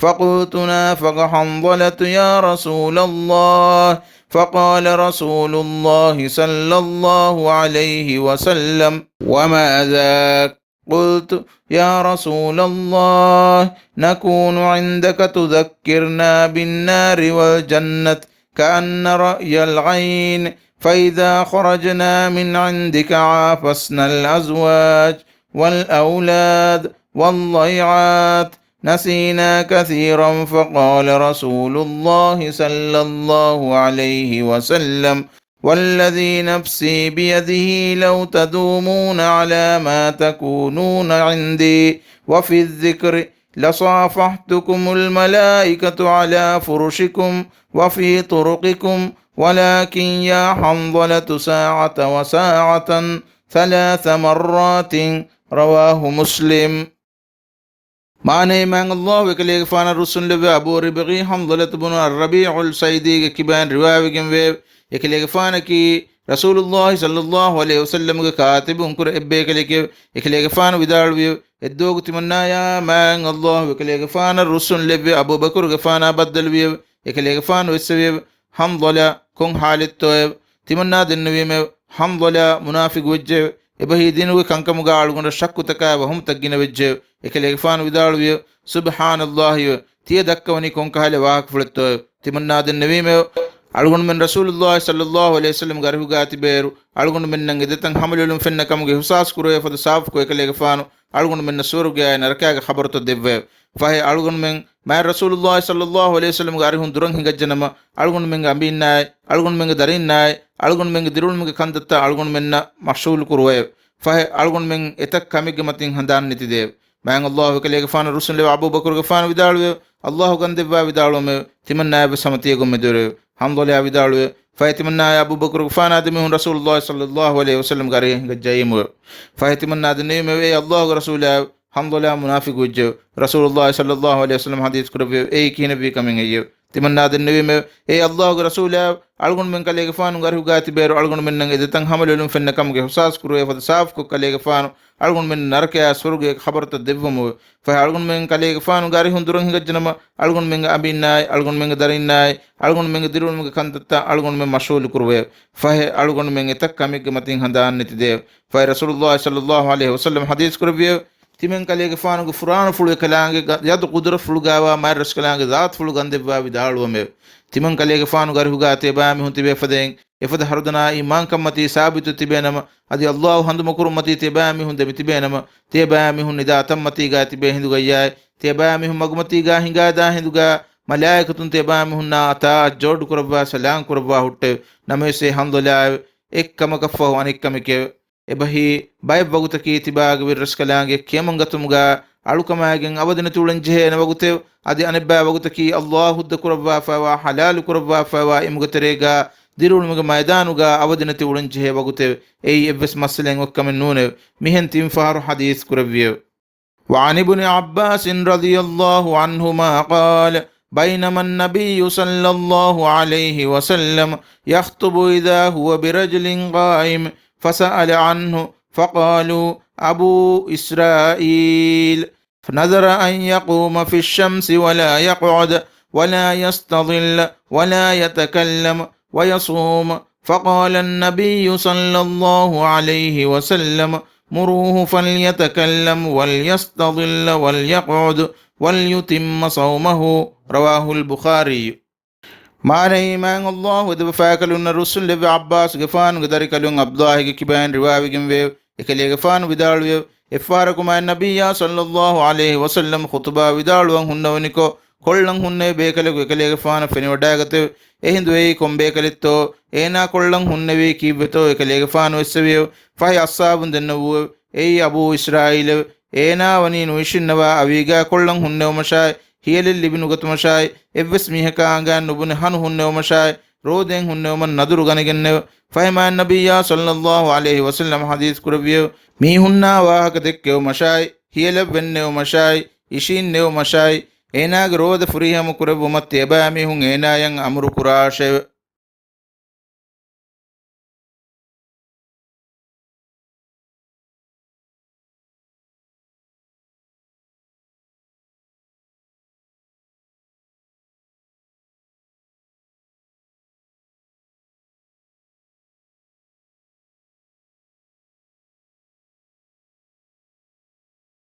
فقلت: نافق حنظلة يا رسول الله. فقال رسول الله صلى الله عليه وسلم: وما ذاك؟ قلت: يا رسول الله، نكون عندك تذكرنا بالنار والجنة كأن رأي العين، فإذا خرجنا من عندك عافسنا الأزواج والأولاد والضيعات نسينا كثيرا، فقال رسول الله صلى الله عليه وسلم: والذي نفسي بيده لو تدومون على ما تكونون عندي وفي الذكر لصافحتكم الملائكة على فرشكم وفي طرقكم، ولكن يا حنظلة ساعة وساعة ثلاث مرات. رواه مسلم. މާނައީ، މާތް ﷲ އެކަލޭގެފާނަށް ރުއްސުންލެއްވި އަބޫ ރިބްޢީ ޙަންޟަލަތު ބުނު އައްރަބީޢުލް ޞައިދީގެ ކިބައިން ރިވާވެގެންވެއެވެ. އެކަލޭގެފާނަކީ ރަސޫލުﷲ ޞައްލަﷲ ޢަލައިހި ވަސައްލަމްގެ ކާތިބުންކުރެ އެއްބޭކަލެކެވެ. އެކަލޭގެފާނު ވިދާޅުވިއެވެ. އެއްދުވަހަކު ތިމަންނާޔާ މާތް ﷲ އެކަލޭގެފާނަށް ރުއްސުންލެއްވި އަބޫބަކުރުގެފާނާ ބައްދަލުވިއެވެ. އެކަލޭގެފާނު އެއްސެވިއެވެ. ޙަންޟަލާ، ކޮން ޙާލެއްތޯއެވެ؟ ތިމަންނާ ދެންނެވީމެވެ. ޙަންޟަލާ މުނާފިޤުވެއްޖެއެވެ. އެބަހީ ދީނުގެ ކަންކަމުގާ އަޅުގަނޑަށް ޝައްކުތަކާ ވަހުމްތައް ގިނަވެއްޖެއެވެ. އެކަލޭގެފާނު ވިދާޅުވިއެވެ. ސުބްޙާނަﷲއެވެ. ތިޔަ ދައްކަވަނީ ކޮންކަހަލަ ވާހަކަފުޅެއްތޯއެވެ؟ ތިމަންނާ ދެންނެވީމެވެ. އަޅުގަނޑުމެން ރަސޫލުﷲ ޞައްލަﷲ ޢަލައިހި ވަސައްލަމްގެ އަރިހުގާ ތިބޭއިރު، އަޅުގަނޑުމެންނަށް އެދެތަން ހަމަލުއެޅުން ފެންނަ ކަމުގެ އިޙްސާސް ކުރެވޭ ފަދަ ސާފުކޮށް އެކަލޭގެފާނު އަޅުގަނޑުމެންނަށް ސުވަރުގެއާއި ނަރަކާގެ ޚަބަރުތައް ދެއްވެއެވެ. ފަހެ އަޅުގަނޑުމެން މާތް ރަސޫލުﷲ ޞައްލަﷲ ޢަލައިހި ވަސައްލަމްގެ އަރިހުން ދުރަށް ހިނގައްޖެނަމަ، އަޅުގަނޑުމެންގެ އަނބީންނާއި، އަޅުގަނޑުމެންގެ ދަރީންނާއި، އަޅުގަނޑުމެންގެ ދިރިއުޅުމުގެ ކަންތައްތައް އަޅުގަނޑުމެންނަށް މަޝްޣޫލު ކުރުވައެވެ. ފަހެ އަޅުގަނޑުމެން އެތައް ކަމެއްގެ މަތިން ހަނދާން ނެތިދެއެވެ. މާތް ﷲ އެކަލޭގެފާނަށް ރުއްސުންލެވި އަބޫބަކުރުގެފާނު ވިދާޅުވިއެވެ. ﷲ ގަންދެއްވާ ވިދާޅުވަމެވެ. ތިމަންނާއަށްވެސް ހަމަ ތިޔަ ގޮތް މެދުވެރެވެ. ޙަންޟަލާ ވިދާޅުވިއެވެ. ފަހެ ތިމަންނާއާއި އަބޫބަކުރުގެފާނާ ދެމީހުން ރަސޫލުﷲ ޞައްލަﷲ ޢަލައިހި ވަސައްލަމްގެ އަރިހަށް ހިނގައްޖައީމެވެ. ފަހެ ތިމަންނާ ދެންނެވީމެވެ. އޭ ﷲގެ ރަސޫލާއެވެ. ޙަންޟަލާ މުނާފިޤުވެއްޖެއެވެ. ރަސޫލުﷲ ޞައްލަﷲ ޢަލައިހި ވަސައްލަމް ޙަދީޘް ކުރެއްވިއެވެ. އެއީ ކިހިނެއްވީ ކަމެއް ހެއްޔެވެ؟ ތިމަންނާ ދެންނެވީމެވެ. އޭ ﷲގެ ރަސޫލާއެވެ. އަޅުގަނޑުމެން ކަލޭގެފާނުގެ އަރިހުގާ ތިބޭއިރު އަޅުގަނޑުމެންނަށް އެދެތަން ހަމަލުއެޅުން ފެންނަ ކަމުގެ އިޙްސާސް ކުރުވޭ ފަދަ ސާފުކޮށް ކަލޭގެފާނު އަޅުގަނޑުމެން ނަރަކަޔާ ސުވަރުގެ ޚަބަރުތައް ދެއްވަމެވެ. ފަހެ އަޅުގަނޑުމެން ކަލޭގެފާނުގެ އަރިހުން ދުރަށް ހިނގައްޖެނަމަ، އަޅުގަނޑުމެންގެ އަނބީންނާއި، އަޅުގަނޑުމެންގެ ދަރީންނާއި، އަޅުގަނޑުމެންގެ ދިރިއުޅުމުގެ ކަންތައްތައް އަޅުގަނޑުމެން މަޝްޣޫލު ކުރުވައެވެ. ފަހެ އަޅުގަނޑުމެން އެތައް ކަމެއްގެ މަތިން ހަނދާން ނެތިދެއެވެ. ފަހެ ރަސޫލުﷲ ޞައްލަﷲ ޢަލައިހި ވަސައްލަމް ޙަދީޘް ކުރެއްވިއެވެ. ތިމަން ކަލޭގެފާނުގެ ފުރާނަފުޅު އެކަލާނގެ ގަ-، ޔަދު ޤުދުރަތްފުޅުގާވާ މާތް ރަސްކަލާނގެ ޒާތުފުޅު ގަންދެއްވާ ވިދާޅުވަމެވެ. ތިމަން ކަލޭގެފާނުގެ އަރިހުގާ ތިޔަބައިމީހުން ތިބޭ ފަދައިން އެފަދަ ހަރުދަނާއީ މާންކަންމަތީ ސާބިތު ތިބޭނަމަ، އަދި ﷲ ހަނދުމަކުރުންމަތީ ތިޔަބައިމީހުން ދެމިތިބޭނަމަ، ތިޔަބައިމީހުން ނިދާ ތަންމަތީގާ ތިބޭ ހިނދުގައްޔާއި، ތިޔަބައިމީހުން މަގުމަތީގާ ހިނގާދާ ހިނދުގާ، މަލާއިކަތުން ތިޔަބައިމީހުންނާ އަތާ އަތްޖޯޑުކުރައްވާ ސަލާން ކުރައްވާ ހުއްޓެވެ. ނަމަވެސް އެ ޙަންޟަލާއެވެ. އެއްކަމަކަށްފަހު އަނެއްކަމެކެވެ. އެބަހީ، ބައެއް ވަގުތަކީ ތިބާގެ ވެރިރަސްކަލާނގެ ކިޔަމަންގަތުމުގާ އަޅުކަމާގެން އަބަދުނެތި އުޅެންޖެހޭނެ ވަގުތެވެ. އަދި އަނެއްބައި ވަގުތަކީ ﷲ ހުއްދަ ކުރައްވާފައިވާ، ޙަލާލު ކުރައްވާފައިވާ އިމުގެ ތެރޭގާ، ދިރިއުޅުމުގެ މައިދާނުގާ އަބަދުނެތި އުޅެންޖެހޭ ވަގުތެވެ. އެއީ އެއްވެސް މައްސަލައެއް އޮތްކަމެއް ނޫނެވެ. މިހެން ތިން ފަހަރު ޙަދީޘް ކުރެއްވިއެވެ. وعن ابن عباس رضي الله عنهما قال: بينما النبي صلى الله عليه وسلم يخطب إذا هو برجل قائم، فسأل عنه، فقالوا: أبو إسرائيل. فنذر أن يقوم في الشمس ولا يقعد ولا يستظل ولا يتكلم ويصوم، فقال النبي صلى الله عليه وسلم: مروه فليتكلم وليستظل وليقعد وليتم صومه. رواه البخاري. މާނައީ، މާތް ﷲ އެދެބަފާކަލުންނަށް ރުއްސުންލެއްވި ޢައްބާސްގެފާނުގެ ދަރިކަލުން ޢަބްދުﷲގެ ކިބައިން ރިވާވެގެންވެއެވެ. އެކަލޭގެފާނު ވިދާޅުވިއެވެ. އެއްފަހަރަކު މާތް ނަބިއްޔާ ޞައްލަﷲ ޢަލައިހި ވަސައްލަމް ޚުޠުބާ ވިދާޅުވަން ހުންނަވަނިކޮށް، ކޮށްލަން ހުންނެވި ބޭކަލަކު އެކަލޭގެފާނަށް ފެނިވަޑައިގަތެވެ. އެހިނދު އެއީ ކޮން ބޭކަލެއްތޯ؟ އޭނާ ކޮށްލަން ހުންނެވީ ކީއްވެތޯ؟ އެކަލޭގެފާނު އެއްސެވިއެވެ. ފަހެ އަޞްޙާބުން ދެންނެވުއެވެ. އެއީ އަބޫ އިސްރާއީލެވެ. އޭނާ ވަނީ ނުއިށިންނަވާ އަވީގާ ކޮށްލަން ހުންނެވުމަށާއި، ހިޔަލެއް ލިބި ނުގަތުމަށާއި، އެއްވެސް މީހަކާ އަނގައިން ނުބުނެ ހަނު ހުންނެވުމަށާއި، ރޯދައިން ހުންނެވުމަށް ނަދުރު ގަނެގެންނެވެ. ފަހެ މާތް ނަބިއްޔާ ޞައްލަﷲ ޢަލައިހި ވަސައްލަމް ޙަދީޘް ކުރެއްވިއެވެ. މީހުންނާ ވާހަކަ ދެއްކެވުމަށާއި، ހިޔަލަށް ވެންނެވުމަށާއި، އިށީންނެވުމަށާއި، އޭނާގެ ރޯދަ ފުރިހަމަ ކުރެއްވުމަށް ތިޔަބައިމީހުން އޭނާޔަށް އަމުރު ކުރާށެވެ.